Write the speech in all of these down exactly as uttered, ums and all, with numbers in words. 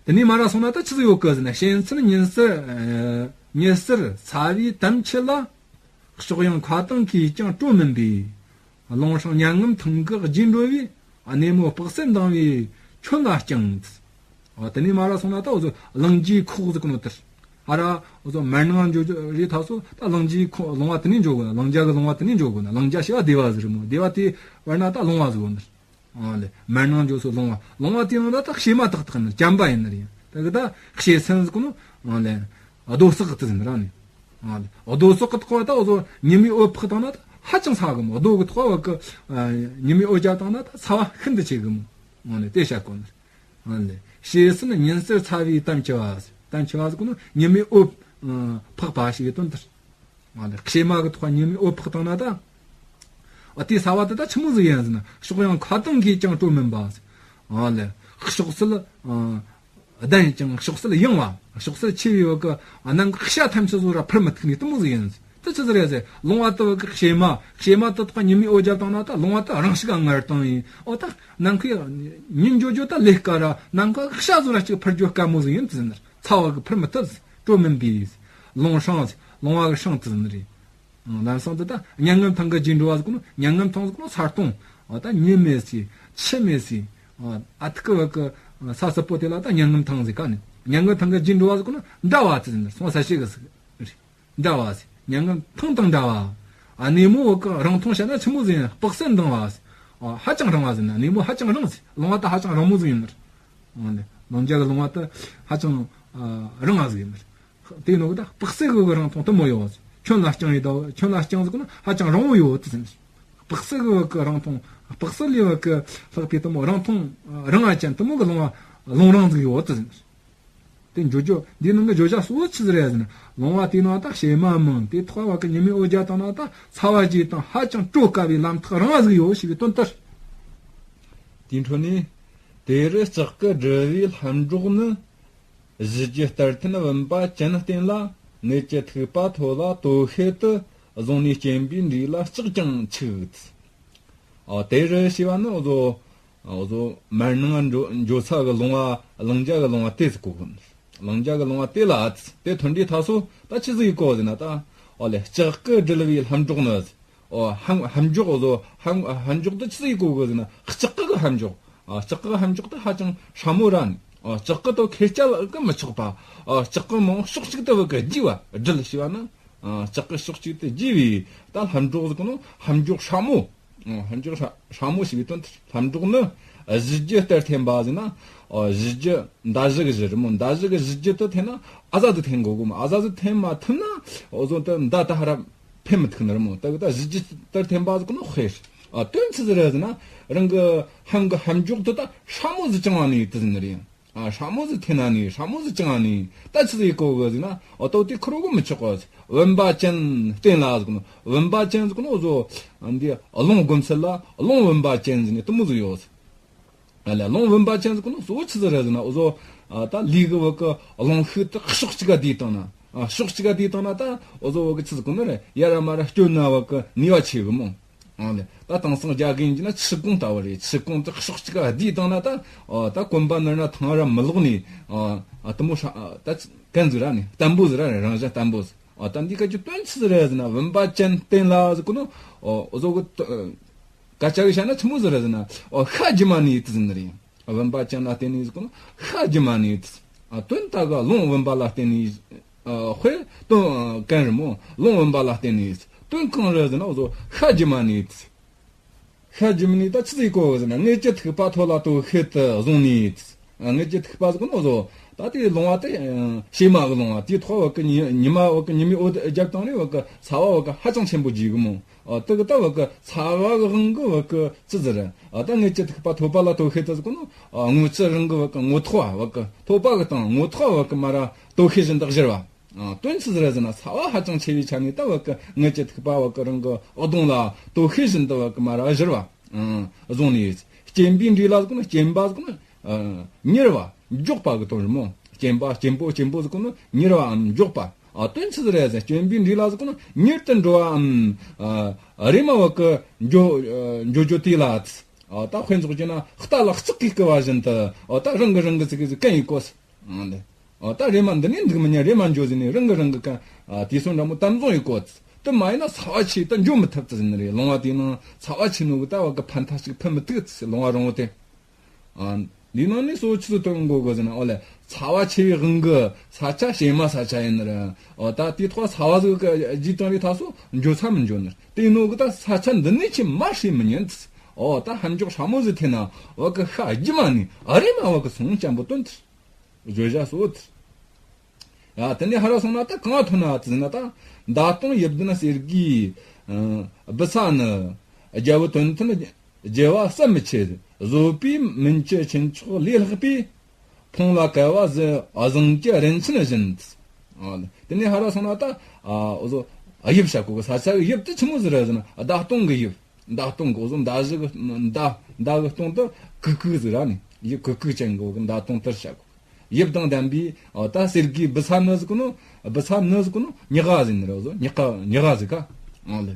དེ་ནས་མར་ར་སོང་ན་ད་ཆི་ཟིག་ཡོད་གི་ཟེར་ན། བཤད་ཚུལ་ཉི་ཟེར་ཨ་ཉི་ཟེར་ཚ་བའི་དམ་ཆུ་ལ། ཕྱོགས་ཡངས་མཁའ་དང་གིས་ཀྱང་གྲོལ་མིན་པའི། ལུང་སྲང་མྱ་ངམ་ཐང་གི་རྗེས་འགྲོ་བའི། གནས་མོ་དཔག་ཚད་འདང་བའི་ཁྱོན་ལ་བརྐྱང་། ཨ་དེ་ནས་མར་ར་སོང་ན་ད་འུ་ཚོ་ལང་ཀའི་ཁོག་ཟེར་གོ་ནོ་དེར། ཧ་ར་འུ་ཚོ་མར་ནང་འགྲོ་རྒྱུ་རེད། ད་སོ་ད་ལང་ཀའི་ཁོ་ལུང་བ་དེ་ནས་འགྲོ་དགོས་ན། ལང་ཀ་གི་ལུང་བ་དེ་ནས་འགྲོ་དགོས་ན། ལང་ཀ་ཞེས་པ་སྡེ་བ་ཟིག་རེད་མོ། སྡེ་བ་དེ་བར་ན་ད་ལུང་བ་ཟིག་ཡོད་ནི། ཨ་ལེ། མར་ནང་འགྲོ་སོ་ལུང་བ། ལུང་བ་དེའི་ནང་ད་ད་བྱེ་མ་ཏག་ཏག་ནི། བྱམས་པ་ཡིན་ནི་རེད། ད་གི་ད་བཤད་ཚུལ་ཟེར་གོ་ནོ། ཨ་ལེ། རྡོ་སོག་གི་དེ་ཟིན་ར་ནི། ཨ་ལེ། རྡོ་སོག་གི་ཐོག་ད་འུ་ཚོ་ཉི་མའི་འོད་ཕོག་བཏང་ན་ད་ཧ་ཅང་ཚ་གི་མོ། རྡོ་གི་ཐོག་བ་གི་ཉི་མའི་འོད་རྒྱབ་བཏང་ན་ད་ཚ་བ་ཤིན་ཏུ་ཆེ་གི་མོ། ཨ་ལེ། དེ་བཤད་གོ་ནི། ཨ་ལེ། བཤད་ཚུལ་ཉི་ཟེར་ཚ་བའི་དམ་ཆུ་བ། དམ་ཆུ་བ་ཟེར་གོ་ནོ་ཉི་མའི་འོད་ཕོག་པ་ཞིག་གི་དོན་དེར། ཨ་ལེ། བྱེ་མ་གི་ཐོག་ཉི་མའི་འོད་ཕོག་བཏང་ན་ད། ཨ་དེ་ཚ་བ་དེ་ད་ཆི་མོ་ཟིག་ཡིན་ཟེར་ན། ཕྱོགས་ཡངས་མཁའ་དང་གིས་ཀྱང་གྲོལ་མིན་པ། ཨ་ལེ། ཕྱོགས་སུ་ལ་ཨ་ལྡན་ཅིང་ཕྱོགས་སུ་ལ་ཡངས་པ། ཕྱོགས་སུ་ལ་ཆེ་བའི་བ་གི་ནམ་མཁའ་ཤ་ཐམས་ཅད་ཟོ་ར་འཕུར་མི་ཐུབ་ནི་དེ་མོ་ཟིག་ཡིན་ཟེར། དེ་ཆི་ཟིག་རེད་ཟེར། ལུང་བ་དེ་བ་གི་བྱེ་མ། བྱེ་མ་དེ་ཐོག་ཉི་མའི་འོད་རྒྱབ་བཏང་ན་ད་ལུང་བ་དེ་རང་ཤུགས་ངར་བཏང་ཡིན། ཨོ་ད་ནམ་མཁའི་ཉིན་འགྱོ་འགྱོ་ད་ལས་དཀའ་ར། ནམ་མཁའ་ཤ་ཟོ་ར་ཅིག་འཕུར་རྒྱུ་དཀའ་མོ་ཟིག་ཡིན་ཟེར་ནི། ཚ་བ་གི་འཕུར་མི་ཐུབ་ཟེར། གྲོལ་མིན་པའི། ལུང་སྲང་ཟེར། ལུང་བ་གི་སྲང་དེ་ཟིན་ནི་རེད། ལམ་སང་དུ་ད་མྱ་ངམ་ཐང་གི་རྗེས་འགྲོ་བ་ཟེར་གོ་ནོ། མྱ་ངམ་ཐང་ཟེར་གོ་ནོ་ས་སྟོང་། ཨ་ད་ཉི་མེད་སའི་ཆུ་མེད་སའི་ཨ་ཐུག་གི་བ་གི་ས་སྲུབ་པོ་དེ་ལ་ད་མྱ་ངམ་ཐང་ཟེར་ག་ནི། མྱ་ངམ་ཐང་གི་རྗེས་འགྲོ་བ་ཟེར་གོ་ནོ་འདྲ་བ་དེ་ཟིན་ནི། སོང་ས་ཤེས་གི་ཟིག་རེད། འདྲ་བ་ཟེར། མྱ་ངམ་ཐང་དང་འདྲ་བ། ཨ་གནས་མོ་བ་གི་རིང་ཐུང་བཤད་ན་ཆི་མོ་ཟིག་ཡིན། དཔག་ཚད་འདང་བ་ཟེར། ཨ་ཧ་ཅང་རིང་བ་ཟེར་ན། གནས་མོ་ཧ་ཅང་རིང་ཟེར། ལུང་བ་ད་ཧ་ཅང་རིང་མོ་ཟིག་ཡིན་ནི། ཨ་ནི་ལུང་བྱ་གི་ལུང་བ་ད་ཧ་ཅང་ཨ་རིང་བ་ཟིག་ཡིན་ནི། དེ་ནོ་ད་དཔག་ཚད་གི་རིང་ཐུང་དེ་མོ་ཡོད། ཁྱོན་ལ་རྐྱང་ཡོད་ད། ཁྱོན་ལ་རྐྱང་ཟེར་གོ་ནོ་ཧ་ཅང་རིང་བོ་ཡོད་དེ་ཟིན། དཔག་ཚད་གི་བ་གི་རིང་ཐུང་། དཔག་ཚད་ལས་བ་གི་ལྷག་པའི་དེ་མོ་རིང་ཐུང་རིང་བ་ཅན་དེ་མོ་གི་ལུང་བ་ལུང་རིང་ཟིག་ཡོད་དེ་ཟིན། དེ་འགྱོ་འགྱོ་འདི་ནང་གི་བརྗོད་བྱ་གཙོ་བོ་ཆི་ཟིག་རེད་ཟེར་ན། ལུང་བ་དེའི་ནང་ད་བྱེ་མ་མང་། དེ་ཐོག་བ་གི་ཉི་མའི་འོད་རྒྱབ་བཏང་ན་ད་ཚ་བ་རྒྱས་དང་ཧ་ཅང་གྲོལ་དཀའ་བའི་ལམ་ཐག་རིང་བ་ཟིག་ཡོད་ཞེས་པའི་དོན་ལྟར། དེའི་འཕྲོ་ནས། དེ་རུ་ལྕགས་ཀྱུ་སྦྲུལ་བའི་ལྷམ་སྒྲོག་ནི། གཞུ་རྒྱུད་གཏེར་མཐུན་བུམ་པ་ཅན་བསྟེན་ལ། མངལ་གྱི་ཐིགས་པ་ཐོད་ལ་དོ་ཤལ་དུ། བཟུང་ནས་སྐྱེམས་པའི་འབྲས་ལ་ལྕག་ཀྱང་འཁྱུག། ཨ་དེ་རུ་ཞེས་པ་ནི་འུ་ཚོ་འུ་ཚོ་མར་ནང་འགྲོ་འགྲོ་ས་གི་ལུང་བ། ལང་ཀ་གི་ལུང་བ་དེ་ཟེར་གོ་གི། ལང་ཀ་གི་ལུང་བ་དེ་ལ་དེ་ཐོན་འདྲའི་ཐ་སོ་ད་ཆི་ཟིག་ཡིན་གོ་ཟེར་ན་ད། ཨོ་ལེ། ལྕགས་ཀྱུ་སྦྲུལ་བའི་ལྷམ་སྒྲོག་ནི། ཨོ་ལྷམ་ལྷམ་སྒྲོག་འུ་ཚོ་ལྷམ་ལྷམ་སྒྲོག་དེ་ཆི་ཟིག་ཡིན་གོ་གི་ཟེར་ན། ལྕགས་ཀྱུ་གི་ལྷམ་སྒྲོག་ཨ་ལྕགས་ཀྱུ་གི་ལྷམ་སྒྲོག་དེ་ཧ་ཅང་སྲ་མོ་ར་ནི། ཨ་ལྕགས་ཀྱུ་དེ་ཁེར་རྐྱང་གིས་མི་ཆོག་པ། ཨ་ལྕགས་ཀྱུ་མང་ཕྱོགས་གཅིག་ཏུ་བ་གི་རྒྱས་པ། སྦྲུལ་ཞེས་པ་ནི། ཨ་ལྕགས་ཀྱུ་ཕྱོགས་གཅིག་ཏུ་རྒྱས་པའི་ད་ལྷམ་སྒྲོག་ཟེར་གོ་ནོ་ལྷམ་སྒྲོག་སྲ་མོ། ཨ་ལྷམ་སྒྲོག་སྲ་སྲ་མོ་ཞེས་པའི་དོན་དེ། ལྷམ་སྒྲོག་ནི་གཞུ་རྒྱུད་གཏེར་འཐེན་པ་ཟེར་ན། ཨ་གཞུ་རྒྱུད་མདའ་གཞུ་གི་གཞུ་རེད་མོ། མདའ་གཞུ་གི་གཞུ་རྒྱུད་དེ་འཐེན་ན་ཨ་ཟ་ཟིག་འཐེན་དགོས་གི་མོ། ཨ་ཟ་ཟིག་འཐེན་མ་ཐུབ་ན་འུ་ཚོ་དེ་མདའ་དེ་ཧ་ར་འཕེན་མི་ཐུབ་ནི་རེད་མོ། ད་གི་ད་གཞུ་རྒྱུད་གཏེར་འཐེན་པ་ཟེར་གོ་ནོ་དཔེ། ཨ་དོན་ཆི་ཟིག་རེད་ཟེར་ན། རང་གི་ལྷམ་གི་ལྷམ་སྒྲོག་དེ་ད་སྲ་མོ་ཟིག་བཅིངས་བ་ནི་དེ་ཟིག་ནི་རེད། ཨ་སྲ་མོ་ཟིག་འཐེན་ན་ནི། སྲ་མོ་ཟིག་བཅིངས་ན་ནི། ད་ཆི་ཟིག་ཡིན་གོ་གི་ཟེར་ན། ཨོ་ཏོ་དེ་ཁུར་གོ་མི་ཆོག་གོ། བུམ་པ་ཅན་བསྟེན་ལ་ཟེར་གོ་ནོ། བུམ་པ་ཅན་ཟེར་གོ་ནོ་འུ་ཚོ་འདི་ལུང་དགོན་ཚུལ་ལ་ལུང་བུམ་པ་ཅན་ཟེར་ནི་དེ་མོ་ཟིག་ཡོད། ཨ་ལེ། ལུང་བུམ་པ་ཅན་ཟེར་གོ་ནོ་གཙོ་བོ་ཆི་ཟིག་རེད་ཟེར་ན། འུ་ཚོ་ཨ་ད་ལུས་གི་བ་གི་ལུང་ཤུགས་དེ་ཕྱོགས་གཅིག་ག་བསྡུས་བཏང་ན། ཨ་ཕྱོགས་གཅིག་ག་བསྡུས་བཏང་ན་ད་འུ་ཚོ་བ་གི་ཆི་ཟེར་གོ་ནི་རེད། ཡ་ར་མ་ར་སྐྱོན་ན་བ་གི་ནུས་པ་ཆེ་གི་མོ། ཨ་ལེ། ད་དེང་སང་རྒྱ་རྒན་གྱིས་ན་ཆུ་ཀོང་ལྟ་བུ་རེད། ཆུ་ཀོང་དེ་ཕྱོགས་གཅིག་ག་བསྡུས་བཏང་ན་ད། ཨ་ད་གོམ་པ་ནོར་ན་ཐང་ར་མི་ལོག་ནི། ཨ་ཨ་དེ་མོ་ཧྲ་ཨ་ད་གན་ཟིག་ར་ནི་བརྟན་པོ་ཟིག་ར་ནི་རང་བཞིན་བརྟན་པོ་ཟིག་ཨ་ད་འདི་ག་ཅི་དོན་ཆི་ཟིག་རེད་ཟེར་ན། བུམ་པ་ཅན་བསྟེན་ལ་ཟེར་གོ་ནོ། ཨོ་འུ་ཚོ་གི་སྐད་ཆ་གི་བཤད་ན་ཆི་མོ་ཟིག་རེད་ཟེར་ན། ཨོ་ཤ་རྒྱུ་མ་ནི་དེ་ཟིག་ནི་རེད། བུམ་པ་ཅན་ལ་བསྟེན་ནི་ཟེར་གོ་ནོ་ཤ་རྒྱུ་མ་ནི་དེ། ཨ་དོན་དག་གི་ལུང་བུམ་པ་ལ་བརྟེན་ནས། ཨ་དཔེ་དོན་གང་རེད་མོ། ལུང་བུམ་པ་ལ་བརྟེན་ནས་དོན་གང་རེད་ཟེར་ན། འུ་ཚོ་ཤ་རྒྱུ་མ་ནས། ཤ་རྒྱུ་མ་ནས་ད་ཆི་ཟིག་གོ་ཟེར་ན། མངལ་གྱི་ཐིགས་པ་ཐོད་ལ་དོ་ཤལ་དུ་བཟུང་ནས། ཨ་མངལ་གྱི་ཐིགས་པ་ཟེར་གོ་ནོ་འུ་ཚོ་ད་དེ་ལུང་བ་དེ་ཨ་བྱེ་མ་གི་ལུང་བ། དེའི་ཐོག་བ་གི་ཉི་ཉི་མ་བ་གི་ཉི་མའི་འོད་རྒྱབ་བཏང་ནས་བ་གི་ཚ་བ་བ་གི་ཧ་ཅང་ཆེན་པོ་རྒྱས་གི་མོ། ཨ་དེ་གི་ད་བ་གི་ཚ་བ་གི་དབང་གིས་བ་གི་ཅི་ཟེར། ཨ་ད་མངལ་གྱི་ཐིགས་པ་ཐོད་པ་ལ་དོ་ཤལ་དུ་ཟེར་གོ་ནོ། ཨ་རྔུལ་ཆུ་རང་གི་བ་གི་རྔུལ་ཐོག་བ་གི་ཐོད་པ་གི་སྟེང་རྔུལ་ཐོག་བ་གི་མར་ར་དོ་ཤལ་བཞིན་དུ་གཞིར་བ། ཨ་དོན་ཆི་ཟིག་རེད་ཟེར་ན། ཚ་བ་ཧ་ཅང་ཆེ་བའི་ཆ་ནས་ད་བ་གི་མངལ་གྱི་ཐིགས་པ་བ་གི་རང་གི་འོད་སྟོང་ལ་དོ་ཤལ་བཞིན་དུ་བ་གི་མར་ར་གཞིར་བ། ཨ་བཟུང་ནས། སྐྱེམས་པའི་འབྲས་ལ་ཟེར་གོ་ནོ། སྐྱེམས་པ་ཟེར་གོ་ནོ། ཨ་མྱུར་བ་མགྱོགས་པ་གི་དོན་རེད་མོ། སྐྱེམས་པ་སྐྱེམ་པོ་སྐྱེམ་པོ་ཟེར་གོ་ནོ་མྱུར་བའམ་མགྱོགས་པ། ཨ་དོན་ཆི་ཟིག་རེད་ཟེར། སྐྱེམས་པའི་འབྲས་ལ་ཟེར་གོ་ནོ་མྱུར་དུ་འགྲོ་བའམ། ཨ་རེམ་མ་བ་གི་འགྱོ་འགྱོ་འགྱོ་དུས་ལ། ཨ་ད་དཔེ་འཇོག་རྒྱུ་ན་རྟ་ལ་ལྕག་གིས་བསྐུལ་བ་བཞིན་དུ། ཨ་ད་རང་གི་རང་གི་ཚིག་གི་གན་ཡིན་གོ། ཨང་ལེ། ཨོ་ད་རེམ་མ་འདི་ནས་འདུག་མི་ཉན། རེམ་མ་འགྱོ་ཟེར་ནས་རང་གི་རང་གི་ཀ་ཨ་དུས་ཚོད་འདྲ་མོ་དམ་བཟུང་ཡེད་གོ། དེ་མ་ཡིན་ན་ཚ་བ་ཆེ་ད་འགྱོ་མི་ཐུབ་ད་ཟེར་ནི་རེད། ལོང་བ་དེའི་ནང་ཚ་བ་ཆེ་ནོ་གི་ད་བ་གི་ཕན་ཐོགས་ཤིག་ཕན་མི་ཐུབ་ཟེར། ལོང་བ་རིང་བོ་དེ། ཨ་འདིའི་ནང་ནས་གཙོ་བོ་ཆི་ཟིག་སྟོན་དགོས་གི་ཟེར་ན། ཨོ་ལེ། ཚ་བ་ཆེ་བའི་དབང་གིས་ས་ཆ་བྱེ་མ་ས་ཆ་ཡིན་ནི་རེད། ཨོ་ད་དེ་ཐོག་ཚ་བ་ཟིག་གི་རྗེས་བཏང་རེ་ད་སོ་འགྱོ་ས་མི་འགྱོ་ནི་རེད། དེ་ནོ་གི་ད་ས་ཆ་འདི་ནས་ཆེ་མ་ཧྲི་མི་ཉན་ད། ཨོ་ད་ཧན་འཇོག་ཧྲ་མོ་ཟིག་ཐེ་ན་བ་གི་ཤ་རྒྱུ་མ་ནི་ཨ་རེ་མ་བ་གི་སོང་ཅན་པོ་སྟོན་ད། བརྗོད་བྱ་སོ་ཐར། ཡ་དེ་ནས་ཧ་ར་སོང་ན་ད་གང་ཐོན་ན་ཟེར་ན། ད་མདའ་སྟོང་ཡབ་ལྡན་གསེར་གྱི་ཨ་བུ་ཚ་ནི། རྒྱལ་པོ་དོན་མཐུན་རྒྱལ་བ་ཟམ་མི་ཆད། བཟོད་པའི་མན་ཆད་ཁྱུ་མཆོག་ལས་ལྷག་པའི། ཕུང་ལ་བསྐལ་བ་བཟང་བཟང་གྱི་རིན་ཆེན་བཞིན། ཨ་དེ་ནས་ཧ་ར་སོང་ན་ད་ཨ་འུ་ཟོ་ཡབ་བྱ་གོ་གི། ས་ཆ་གི་ཡབ་དེ་ཆི་མོ་ཟིག་རེད་ཟེར་ན། མདའ་སྟོང་གི་ཡབ། མདའ་སྟོང་གི་འུ་ཟོ་མདའ་གཞུ་གི་མདའ་མདའ་གི་སྟོང་དེ་གུག་གུག་ཟིག་ར་ནི། ཡབ་གུག་གུག་ཅན་གི་འུ་གི་མདའ་སྟོང་དེར་བྱ་གོ། ཡབ་དང་ལྡན་པའི་ཨ་ད་གསེར་གྱི་བུ་ཚ་ནི་ཟེར་གོ་ནོ། བུ་ཚ་ནི་ཟེར་གོ་ནོ་ཉག་ག་ཟེར་ནི་རེད། འུ་ཟོ་ཉག་ག་ཉག་ག་ཟེར་ག། ཨ་ལེ།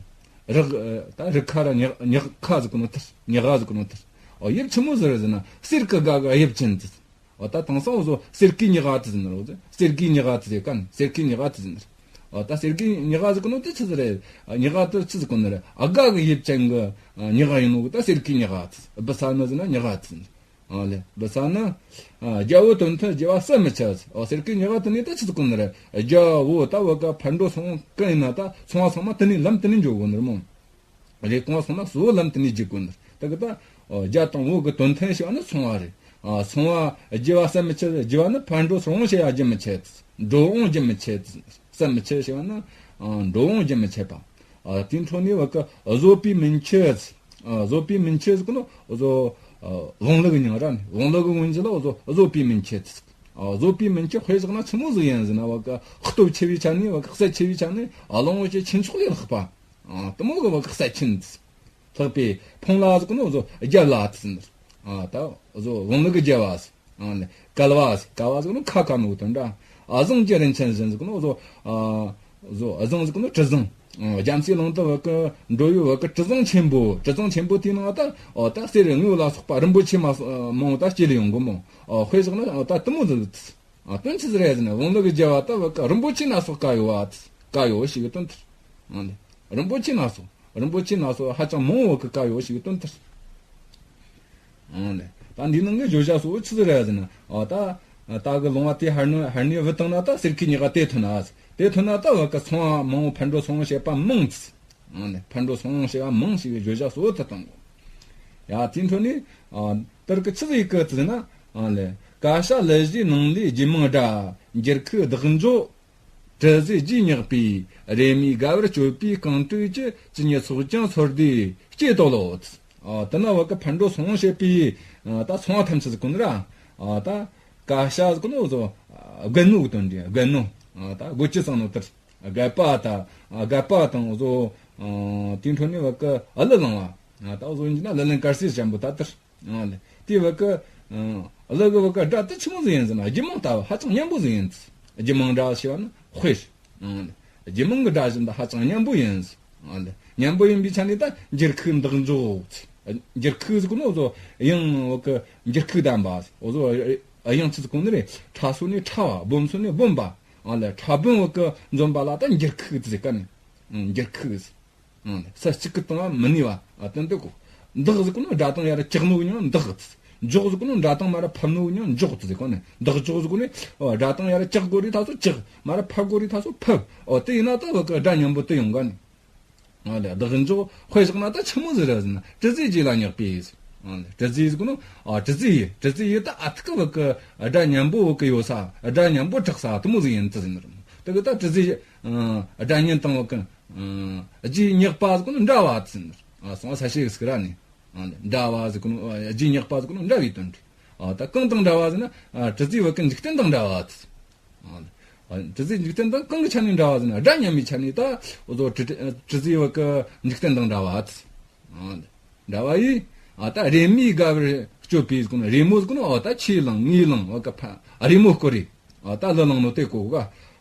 རག་ད་རག་ཁ་ར་ཉག་ཉག་ཁ་ཟེར་གོ་ནོ་དེར། ཉག་ག་ཟེར་གོ་ནོ་དེར། ཨོ་ཡབ་ཆི་མོ་ཟིག་རེད་ཟེར་ན། གསེར་གི་སྒ་གི་ཡབ་ཅན་དེ། ཨོ་ད་དེང་སང་འུ་ཟོ་གསེར་གྱི་ཉག་ག་དེ་ཟེར་ནི་རེད། གསེར་གྱི་ཉག་ག་དེ་ཟེར་ག་ནི། གསེར་གྱི་ཉག་ག་དེ་ཟེར་ནི་རེད། ཨོ་ད་གསེར་གྱི་ཉག་ག་ཟེར་གོ་ནོ་དེ་ཆི་ཟིག་རེད། ཉག་ག་དེ་ཆི་ཟེར་གོ་ནི་རེད། ཨ་སྒ་གི་ཡབ་ཅན་གི་ཉག་ག་ཡིན་ནོ་གི་ད་གསེར་གྱི་ཉག་ག་དེ། བུ་ཚ་ནི་ཟེར་ན་ཉག་ག་དེ་ཟེར་ནི་རེད། ཨ་ལེ། བུ་ཚ་ནི། ཨ་རྒྱལ་པོ་དོན་མཐུན་རྒྱལ་བ་ཟམ་མི་ཆད། ཨོ་གསེར་གྱི་ཉག་ག་དེ་ནི་ད་ཆི་ཟེར་གོ་ནི་རེད། རྒྱལ་པོ་ད་བ་ག་ཕར་འགྲོ་སོང་གི་ཡིན་ན། ད་སོང་བ་ཚང་མ་དེ་ནི་ལམ་དེ་ནི་འགྱོ་གོ་ནི་རེད་མོ། རེ་གོང་སོང་ན་གཙོ་བོ་ལམ་དེ་ནི་འཇུག་གོ་ནི་རེད། ད་གི་ད་ཨོ་རྒྱལ་དང་བོ་གི་དོན་མཐུན་ཞེས་པ་ནི་སོང་བ་རེད། ཨ་སོང་བ་རྒྱལ་བ་ཟམ་མི་ཆད། རྒྱལ་བ་ནི་ཕར་འགྲོ་སོང་ཞེས་པ་རྒྱུན་མི་ཆད། འགྲོ་འོང་རྒྱུན་མི་ཆད། ཟམ་མི་ཆད་ཞེས་པ་ནི་ཨ་འགྲོ་འོང་རྒྱུན་མི་ཆད་པ། ཨ་དེའི་འཕྲོ་ནས་བ་གི་བཟོད་པའི་མན་ཆད། ཨ་བཟོད་པའི་མན་ཆད་ཟེར་གོ་ནོ་འུ་ཟོ་ཨ་བོང་ལུ་གི་མྱིང་ར་ནི། བོང་ལུ་གི་སྔོན་རྗེས་ལ་འུ་ཟོ་བཟོད་པའི་མན་ཆད། ཨ་བཟོད་པའི་མན་ཆད་དཔེ་བཞག་ན་ཆི་མོ་ཟིག་ཡིན་ཟེར་ན། བ་གི་སྟོབས་ཆེ་བའི་ཆ་ནས། བ་གི་གསད་ཆེ་བའི་ཆ་ནས། ཨ་ལོང་བོ་ཆེ་ཁྱུ་མཆོག་ལས་ལྷག་པ། ཨ་དེ་མོ་གི་བ་གི་གསད་ཆེན། ལྷག་པའི། ཕུང་ལ་ཟེར་གོ་ནོ་འུ་ཟོ་རྒྱལ་བ་དེ་ཟེར་ནི། ཨ་ད་འུ་ཟོ་བོང་ལུ་གི་རྒྱལ་བ་ཟེར། ཨ་ནི་བསྐལ་བ་ཟེར། བསྐལ་བ་ཟེར་གོ་ནོ་ཁ་བསྐལ་ནོ་གི་དོན་ར། ཨ་བཟང་གྱི་རིན་ཆེན་བཞིན་ཟེར་གོ་ནོ་འུ་ཟོ་ཨ་འུ་ཟོ་ཨ་བཟང་ཟེར་གོ་ནོ་དྲི་བཟང་། ཨ་རྒྱ་མཚོའི་ཀླུང་དུ་བ་གི་འགྲོ་བའི་བ་གི་དྲི་བཟང་ཆེན་པོ། དྲི་བཟང་ཆེན་པོ་དེའི་ནང་ད་ཨོ་ད་གསེར་དངུལ་ལ་སོགས་པ་རིན་པོ་ཆེ་མ་མང་བོ་ད་སྐྱེལ་ཡོང་གོ་མོ། ཨོ་དཔེ་བཞག་ན་ཨོ་ད་དེ་མོ་ཟིག་ཨ་དོན་ཆི་ཟིག་རེད་ཟེར་ན། བོང་ལུ་གི་རྒྱལ་བ་ད་བ་གི་རིན་པོ་ཆེ་སྣ་ཚོགས་བཀལ་ཡོད་བ། བཀལ་ཡོད་ཞེས་གི་དོན་དེར། ཨ་ནི་རིན་པོ་ཆེ་སྣ་ཚོགས། རིན་པོ་ཆེ་སྣ་ཚོགས་ཧ་ཅང་མང་བོ་གི་བཀལ་ཡོད་ཞེས་གི་དོན་དེར། ཨ་ནི་ད་འདིའི་ནང་གི་བརྗོད་བྱ་གཙོ་བོ་ཆི་ཟིག་རེད་ཟེར་ན། ཨ་ད་ད་གི་ལོང་བ་དེ་ཧར་ནི་ཧར་ནི་བུད་བཏང་ན་ད་གསེར་གྱི་ཉག་ག་དེ་ཐོན་ན། དེ་ཐོན་ན་ད་བ་གི་ཚོང་བ་མང་བོ་ཕར་འགྲོ་ཚོང་བྱེད་པ་མང་། ཨ་ནི་ཕར་འགྲོ་ཚོང་བྱེད་པ་མང་ཞེས་པའི་བརྗོད་བྱ་གཙོ་བོ་དེ་བཏང་གོ། ཡ་དེའི་འཕྲོ་ནས་ཨ་དེར་གི་ཆི་ཟིག་གི་ཟེར་ན། ཨ་ལེ། བཀའ་ཤག་ལས་བཞིའི་ནང་ལས་རྒྱུད་མང་སྒྲ། འགྱུར་ཁུག་བདག་འཇོག་དྲི་ཟའི་རྗེས་བསྙེགས་པའི། རེ་མིའི་དགའ་བར་སྤྱོད་པའི་རྐང་དྲུག་གི། ཇི་སྙེད་ཚོགས་ཀྱང་ཚོར་འདུའི་སྐྱེ་དོ་ལོ། ཨ་དེ་ན་བ་གི་ཕར་འགྲོ་ཚོང་བྱེད་པའི་ཨ་ད་ཚོང་བ་ཐམས་ཅད་ཟེར་གོ་ནི་ར། ཨ་ད་བཀའ་ཤག་ཟེར་གོ་ནོ་འུ་ཟོ་ཨ་རྒན་ནོ་གི་དོན་རེད། རྒན་ནོ། ཨ་ད་རྒོད་ཀྱི་ཚང་ནོ་དེར། རྒད་པ་དང་། རྒད་པ་དང་འུ་ཟོ་ཨ་དེའི་འཕྲོ་ནས་བ་གི་ཨ་ལུ་ལང་བ། ཨ་ད་འུ་ཟོ་ཡིན་གྱི་ན་ལི་ལན་དཀར་གསལ་ཅན་པོ་ད་དེར། ཨ་ལེ། དེ་བ་གི་ཨ་ལུ་གི་བ་གི་སྒྲ་དེ་ཆི་མོ་ཟིག་ཡིན་ཟེར་ན། རྒྱུད་མང་ལྟ་བུ་ཧ་ཅང་སྙན་པོ་ཟིག་ཡིན། རྒྱུད་མང་སྒྲ་ཞེས་པ་ནི་དཔེ། ཨ་ལེ། རྒྱུད་མང་གི་སྒྲ་བཞིན་དུ་ཧ་ཅང་སྙན་པོ་ཡིན། ཨ་ལེ། སྙན་པོ་ཡིན་པའི་ཆ་ནས་ད་འགྱུར་ཁུག་བདག་འཇོག་འགྱུར་ཁུག་ཟེར་གོ་ནོ་འུ་ཟོ་དབྱངས་བ་གི་འགྱུར་ཁུག་ལྡན་པ། འུ་ཟོ་དབྱངས་ཆི་ཟེར་གོ་ནི་རེད། ཕྲ་སོ་ནས་ཕྲ་བ། སྦོམ་སོ་ནས་སྦོམ་པ། ཨ་ལེ། ཕྲ་སྦོམ་བ་གི་འཛོམས་པ་ལ་ད་འགྱུར་ཁུག་ཟེར་ག་ནི། ཨང་། འགྱུར་ཁུག་ཟེར། ཨང་། ས་གཅིག་གི་སྟེང་ང་མི་གནས་པ། ཨ་དོན་དེ་གོ། བདག་ཟེར་གོ་ནོ་སྒྲ་གདངས་ཡར་བཀྱག་ནོ་གི་མྱིང་བདག་ཟེར། འཇོག་ཟེར་གོ་ནོ་སྒྲ་གདངས་མར་ཕབ་ནོ་གི་མྱིང་འཇོག་ཟེར་གོ་ནི། བདག་འཇོག་ཟེར་གོ་ནི། ཨོ་སྒྲ་གདངས་ཡར་བཀྱག་དགོས་རིགས་ད་སོ་བཀྱག། མར་ཕབ་དགོས་རིགས་ད་སོ་ཕབ། ཨོ་དེ་ཡིན་ན་ད་བ་གི་སྒྲ་སྙན་པོ་དེ་ཡོང་ག་ནི། ཨ་ལེ། བདག་འཇོག་དཔེ་བཞག་ན་ད་ཆི་མོ་ཟིག་རེད་ཟེར་ན། དྲི་ཟའི་རྗེས་ལ་བསྙེགས་པའི་ཟེར། ཨ་ལེ། དྲི་ཟའི་ཟེར་གོ་ནོ། ཨ་དྲི་ཟའི་ཡུལ། དྲི་ཟའི་ཡུལ་ད་ཨ་ཐུར་གི་བ་གི་སྒྲ་སྙན་པོ་བ་གི་ཡོད་ས། སྒྲ་སྙན་པོ་གྲགས་ས་དེ་མོ་ཟིག་ཡིན་ད་ཟེར་ནི་རེད། དེ་གི་ད་དྲི་ཟའི་ཨ་སྒྲ་སྙན་དང་བ་གི་ཨ་རྗེས་བསྙེགས་པ་ཟེར་གོ་ནོ་འདྲ་བ་དེ་ཟེར་ནི་རེད། ཨ་སོང་ས་ཤེས་གི་ཟེར་གི་ར་ནི། ཨ་ལེ། འདྲ་བ་ཟེར་གོ་ནོ། ཨ་རྗེས་བསྙེགས་པ་ཟེར་གོ་ནོ་འདྲ་བའི་དོན་རེད། ཨ་ད་གང་དང་འདྲ་བ་ཟེར་ན། ཨ་དྲི་ཟའི་བ་གི་འཇིག་རྟེན་དང་འདྲ་བ་དེ་ཟེར། ཨ་ནི། ཨ་དྲི་ཟའི་འཇིག་རྟེན་དང་གང་གི་ཆ་ནས་འདྲ་བ་ཟེར་ན། སྒྲ་སྙན་མའི་ཆ་ནས་ད་འུ་ཟོ་དྲི་དྲི་ཟའི་བ་གི་འཇིག་རྟེན་དང་འདྲ་བ་དེ་ཟེར། ཨ་ནི། འདྲ་བ་ཡིས། ཨ་ད་རེ་མོའི་དགའ་བར་སྤྱོད་པའི་ཟེར་གོ་ནོ། རེ་མོ་ཟེར་གོ་ནོ། ཨ་ད་ཁྱེའུ་ལང་ངའི་ལང་བ་གི་ཕ་རེ་མོ་སྐོར་རེ། ཨ་ད་ལི་ལང་ནོ་དེ་གོ་ག།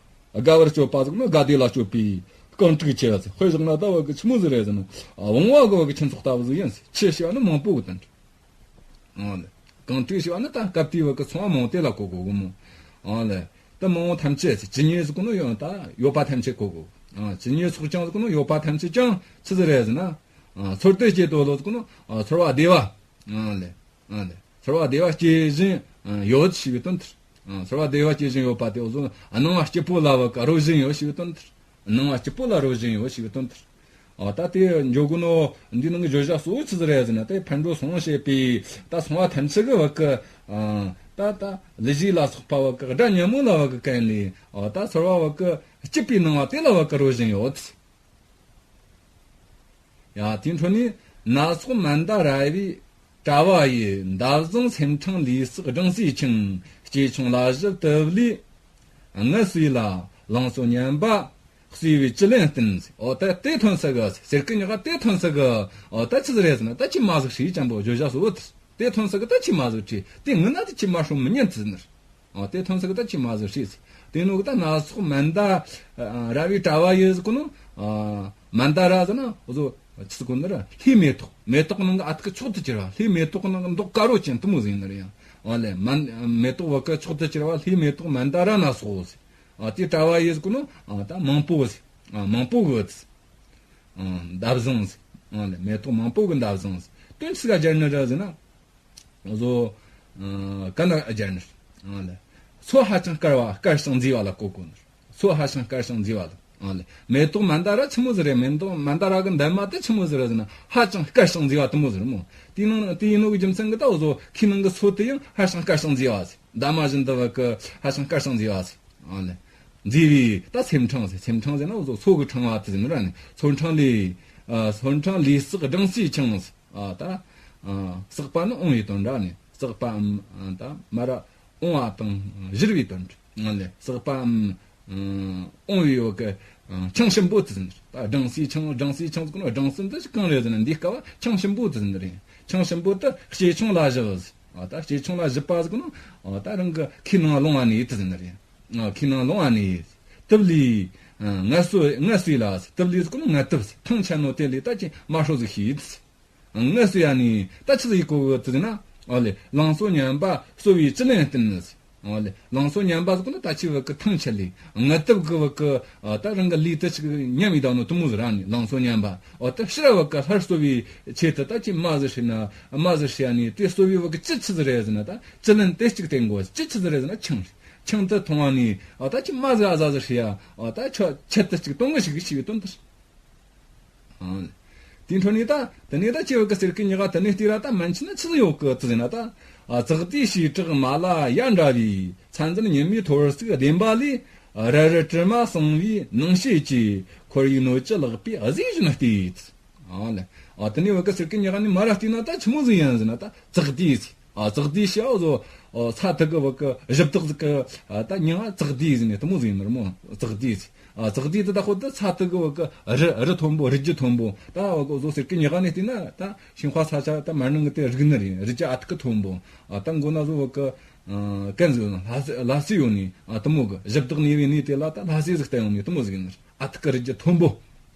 དགའ་བར་སྤྱོད་པ་ཟེར་གོ་ནོ། དགའ་བདེ་ལ་སྤྱོད་པའི་རྐང་དྲུག་ཁྱེད་ཟེར། དཔེ་བཞག་ན་ད་བ་གི་ཆི་མོ་ཟིག་རེད་ཟེར་ན། ཨ་བུང་བ་གི་བ་གི་ཁྱུ་མཆོག་ལྟ་བུ་ཟིག་ཡིན་ཟེར། ཁྱེད་ཞེས་པ་ནི་མང་པོ་གི་དོན་རེད། ཨ་ལེ། རྐང་དྲུག་ཞེས་པ་ནི་ད་སྐབས་དེའི་བ་གི་ཚོང་བ་མང་དེ་ལ་གོ་གོ་གི་མོ། ཨ་ལེ། ད་མང་བོ་ཐམས་ཅད་ཇི་སྙེད་ཟེར་གོ་ནོ་ཡོད་ད་ཡོད་པ་ཐམས་ཅད་གོ་དགོས། ཨ་ཇི་སྙེད་སོགས་ཀྱང་ཟེར་གོ་ནོ་ཡོད་པ་ཐམས་ཅད་ཀྱང་ཆི་ཟིག་རེད་ཟེར་ན། ཨ་ཚོར་དུ་སྐྱེ་དོ་ལོ་ཟེར་གོ་ནོ་ཨ་ཚོར་བ་བདེ་བ། ཨ་ལེ། ཨ་ལེ། ཚོར་བ་བདེ་བ་སྐྱེ་བཞིན་ཡོད་ཞེས་པའི་དོན་དེར། ཨ་ཚོར་བ་བདེ་བ་སྐྱེ་བཞིན་ཡོད་པ་དེ་འོ་ཟོ་སྣང་བ་སྐྱིད་པོ་ལ་བ་ཀ་རོལ་བཞིན་ཡོད་ཞེས་པའི་དོན་དེར། སྣང་བ་སྐྱིད་པོ་ལ་རོལ་བཞིན་ཡོད་ཞེས་པའི་དོན་དེར། ཨ་ད་དེ་འཇོག་གོ་ནོ་འདི་ནང་གི་བརྗོད་བྱ་གཙོ་བོ་ཆི་ཟིག་རེད་ཟེར་ན་དེ་ཕན་འགྲོ་སོང་ཞེས་པའི་ད་སོང་བ་ཐམས་ཅད་གི་བ་ཀ་ཨ་ད་ད་ལས་གཞི་ལ་སོགས་པ་བ་ཀ་དགྲ་ཉོན་མོངས་ལ་བ་ཀ་ཀན་ལས་ཨ་ད་ཚོར་བ་བ་ཀ་སྐྱིད་པའི་སྣང་བ་དེ་ལ་བ་ཀ་རོལ་བཞིན་ཡོད། ཡ་དེའི་འཕྲོ་ནས་སྣ་ཚོགས་མནྡ་ར་བའི་དྲ་བ་ཡི། འདབ་བཟང་སེམས་ཕྲེང་ལུས་བསྲེགས་སྦྲང་རྩིས་ཆང་། སྐྱེས་ཆུང་ལ་བཞུར་དུ་ལུས་ངལ་གསོས་ལ། ལང་ཚོ་ཉམས་པ་གསོས་པའི་བཅུད་ལེན་བསྟེན། འོ་ད་དེ་ཐོན་ས་གི་ཟེར་གི་ཉག་ག་དེ་ཐོན་ས་གི་འོ་ད་ཆི་ཟིག་རེད་ཟེར་ན་ད་ཁྱི་མ་ཟིག་ཧྲིལ་ཅན་པོ་བརྗོད་བྱ་གཙོ་བོ་དེ་དེ་ཐོན་ས་གི་ད་ཁྱི་མ་ཟིག་ཁྲིད་དེ་ངུ་ན་དེ་ཁྱི་མ་ཧྲོ་མི་ཉན་དེ་ཟེར་ནི་རེད། ཨ་དེ་ཐོན་ས་གི་ད་ཁྱི་མ་ཟིག་ཧྲིལ་ཟེར། དེ་ནོ་གི་ད་སྣ་ཚོགས་མནྡ་ར་བའི་དྲ་བ་ཡི་ཟེར་གོ་ནོ། ཨ་མནྡ་ར་ཟེར་ན་འོ་ཟོ་ཆི་ཟེར་གོ་ནི་ར་ལྷའི་མེ་ཏོག་མེ་ཏོག་ནང་གི་ཨ་ཐུར་གི་མཆོག་ཏུ་གྱུར་བ་ལྷའི་མེ་ཏོག་ནང་གི་མདོག་དཀར་རོ་ཅན་དེ་མོ་ཟིག་ཡིན་ནི་རེད་ཡ། ཨ་ལེ་མན་མེ་ཏོག་བ་ཀ་མཆོག་ཏུ་གྱུར་བ་ལྷའི་མེ་ཏོག་མནྡ་ར་སྣ་ཚོགས་ཟེར། ཨ་དེ་དྲ་བ་ཡི་ཟེར་གོ་ནོ་ཨ་ད་མང་པོ་ཟེར། ཨ་མང་པོ་གི་ཟེར། ཨ་འདབ་བཟང་ཟེར། ཨ་ལེ་མེ་ཏོག་མང་པོ་གི་འདབ་བཟང་ཟེར། དོན་ཆི་ཟིག་ག་སྦྱར་ནི་རེད་ཟེར་ན། བཟོ། ཨ་ག་ན་སྦྱར་ནི། ཨ་ལེ། མཚོ་ཧ་ཅང་དཀར་བ་དཀར་ཞིང་མཛེས་པ་ལ་གོ་དགོས་ནི། མཚོ་ཧ་ཅང་དཀར་ཞིང་མཛེས་པ་ལ། ཨ་ལེ། མེ་ཏོག་མནྡ་ར་ཆི་མོ་ཟིག་རེད། མེ་ཏོག་མནྡ་ར་གི་འདབ་མ་དེ་ཆི་མོ་ཟིག་རེད་ཟེར་ན་ཧ་ཅང་དཀར་ཞིང་མཛེས་པ་དེ་མོ་ཟིག་རེད་མོ། དེའི་ནང་དེའི་ནང་གི་རྒྱུ་མཚན་གི་ད་བཟོ་ཁའི་ནང་གི་མཚོ་དེ་ཡང་ཧ་ཅང་དཀར་ཞིང་མཛེས་པ་ཟེར། འདབ་མ་བཞིན་དུ་བ་གི་ཧ་ཅང་དཀར་ཞིང་མཛེས་པ་ཟེར། ཨ་ལེ། མཛེས་པའི་ད་སེམས་ཕྲེང་ཟེར། སེམས་ཕྲེང་ཟེར་ན་འོ་ཟོ་མཚོ་གི་ཕྲེང་བ་དེ་ཟེར་ནི་ར་ནི་མཚོ་ཕྲེང་ལས། ཨ་མཚོ་ཕྲེང་ལུས་བསྲེགས་སྦྲང་རྩིས་ཆང་ཟེར། ཨ་ད། ཨ་བསྲེགས་པ་ནི་འོང་བའི་དོན་ར་ནི་བསྲེགས་པའམ་ཨ་ད་མ་ར་འོང་བ་དང་བཞུར་བའི་དོན་རེད། ཨ་ལེ་བསྲེགས་པའམ་ཨ་འོང་བའི་འོག་གི་ཨ་ཆང་ཞིམ་པོ་དེ་ཟེར་ནི་རེད། ད་སྦྲང་རྩིས་ཆང་སྦྲང་རྩིས་ཆང་ཟེར་གོ་ནོ་སྦྲང་རྩི་འདི་ཞིག་གང་རེད་ཟེར་ན་འདིའི་སྐབས་བ་ཆང་ཞིམ་པོ་དེ་ཟེར་ནི་རེད། ཆང་ཞིམ་པོ་དེ་སྐྱེས་ཆུང་ལ་བཞུར་ཟེར། ཨ་ད་སྐྱེས་ཆུང་ལ་བཞུར་བ་ཟེར་གོ་ནོ་ཨ་ད་རང་གི་ཁའི་ནང་ལོང་བ་ནི་དེ་ཟེར་ནི་རེད། ཨ་ཁའི་ནང་ལོང་བ་ནི། དུབ་ལས། ཨ་ངལ་གསོ་ངལ་གསོས་ལ་ཟེར། དུབ་ལས་ཟེར་གོ་ནོ་ངལ་དུབ་ཟེར། ཐང་ཆད་ནོ་དེ་ལས་ད་ཅི་མ་ཧྲོ་ཟིག་ཤེས་ཟེར། ངལ་གསོ་ཡ་ནི་ད་ཆི་ཟིག་གོ་གི་ཟེར་ན། ཨ་ལེ་ལང་ཚོ་ཉམས་པ་གསོ་བའི་བཅུད་ལེན་བསྟེན་ཟེར། ཨ་ལེ་ལང་ཚོ་ཉམས་པ་ཟེར་གོ་ནོ་ད་ཅི་བ་གི་ཐང་ཆད་ལས་ངལ་དུབ་གི་བ་གི་ཨ་ད་རང་གི་ལུས་དེ་ཅིག་ཉམས་ཡི་ད་ནོ་དེ་མོ་ཟིག་ར་ནི་ལང་ཚོ་ཉམས་པ། ཨ་ད་ཕྱིར་བ་གི་སླར་གསོ་བའི་ཆེད་དུ་ད་ཅི་མ་ཟིག་ཧྲིལ་ན་མ་ཟིག་ཧྲིལ་ཡ་ནི་དེ་གསོ་བའི་བ་གི་བཅུད་ཆི་ཟིག་རེད་ཟེར་ན་ད་བཅུད་ལེན་དེ་གཅིག་བསྟེན་དགོས། བཅུད་ཆི་ཟིག་རེད་ཟེར་ན་ཆང་རེད། ཆང་དེ་འཐུང་བ་ནི་ཨ་ད་ཅི་མ་ཟིག་ཨ་ཟ་ཟིག་ཧྲིལ་ཡ་ཨ་ད་ཆ་ཆད་དུ་གཅིག་གཏོང་གི་ཞིག་གི་ཞིག་གི་དོན་དེ། ཨང་། དེའི་འཕྲོ་ནས་ད་དེ་ནས་ད་ཅི་བ་གི་ཟེར་གི་ཉག་ག་དེ་ནས་ལྟོས་ར་ད་མན་ཆད་ན་ཆི་ཟིག་ཡོད་གི་ཟེར་ན་ད། ཨ་ཙག་ཏུའི་བྱེ་བྲག་མ་ལ་ཡ་འདྲ་བའི། མཚན་ཟན་ཉི་མའི་ཐོར་ཚུགས་ལྡེམ་པ་ལས། རལ་རལ་དྲི་མ་སངས་པའི་ནང་ཤེལ་གྱི། ཁོར་ཡུག་སྣོད་ཀྱི་ལག་པས་གཟས་བཞིན་བལྟས། ཨ་ལེ། ཨ་དེ་ནས་བ་གི་ཟེར་གི་ཉག་ག་ནས་མ་ར་བལྟས་ན་ད་ཆི་མོ་ཟིག་ཡིན་ཟེར་ན་ད་ཙག་ཏུའི་ཟེར། ཨ་ཙག་ཏུའི་ཞེས་བ་ཟོ། ཨ་ས་ཐིག་གི་བ་གི་གཞི་བདག་ཟིག་གི་ཨ་ད་མྱིང་ང་ཙག་ཏུའི་ཟེར་ནས་དེ་མོ་ཟིག་ཡིན་ནི་རེད་མོ། ཙག་ཏུའི་ཟེར། ཨ་ཙག་ཏུའི་དེ་ད་ཁོ་དེ་ས་ཐིག་གི་བ་གི་རི་རི་མཐོན་པོ་རི་རྒྱུད་མཐོན་པོ་ད་བ་གི་ཟོ་ཟེར་གི་ཉག་ག་ནས་བལྟས་ན་ད་ཤིང་ཧྭ་ས་ཆ་ད་མར་ནང་གི་དེ་རིག་ནི་རེད། རི་རྒྱུད་ཨ་ཐིག་གི་མཐོན་པོ། ཨ་ད་མགོ་ན་ཟོ་བ་གི་ཨ་གན་ཟིག་ལྷ་ས་ལྷ་སའི་ཡོད་ནི་ཨ་དེ་མོ་གི་གཞི་བདག་གནས་པའི་གནས་དེ་ལ་ད་ལྷ་སའི་ཟིག་བསྟན་ཡོང་ནི་དེ་མོ་ཟིག་ཡིན་ནི་རེད། ཨ་ཐིག་གི་རི་རྒྱུད་མཐོན་པོ།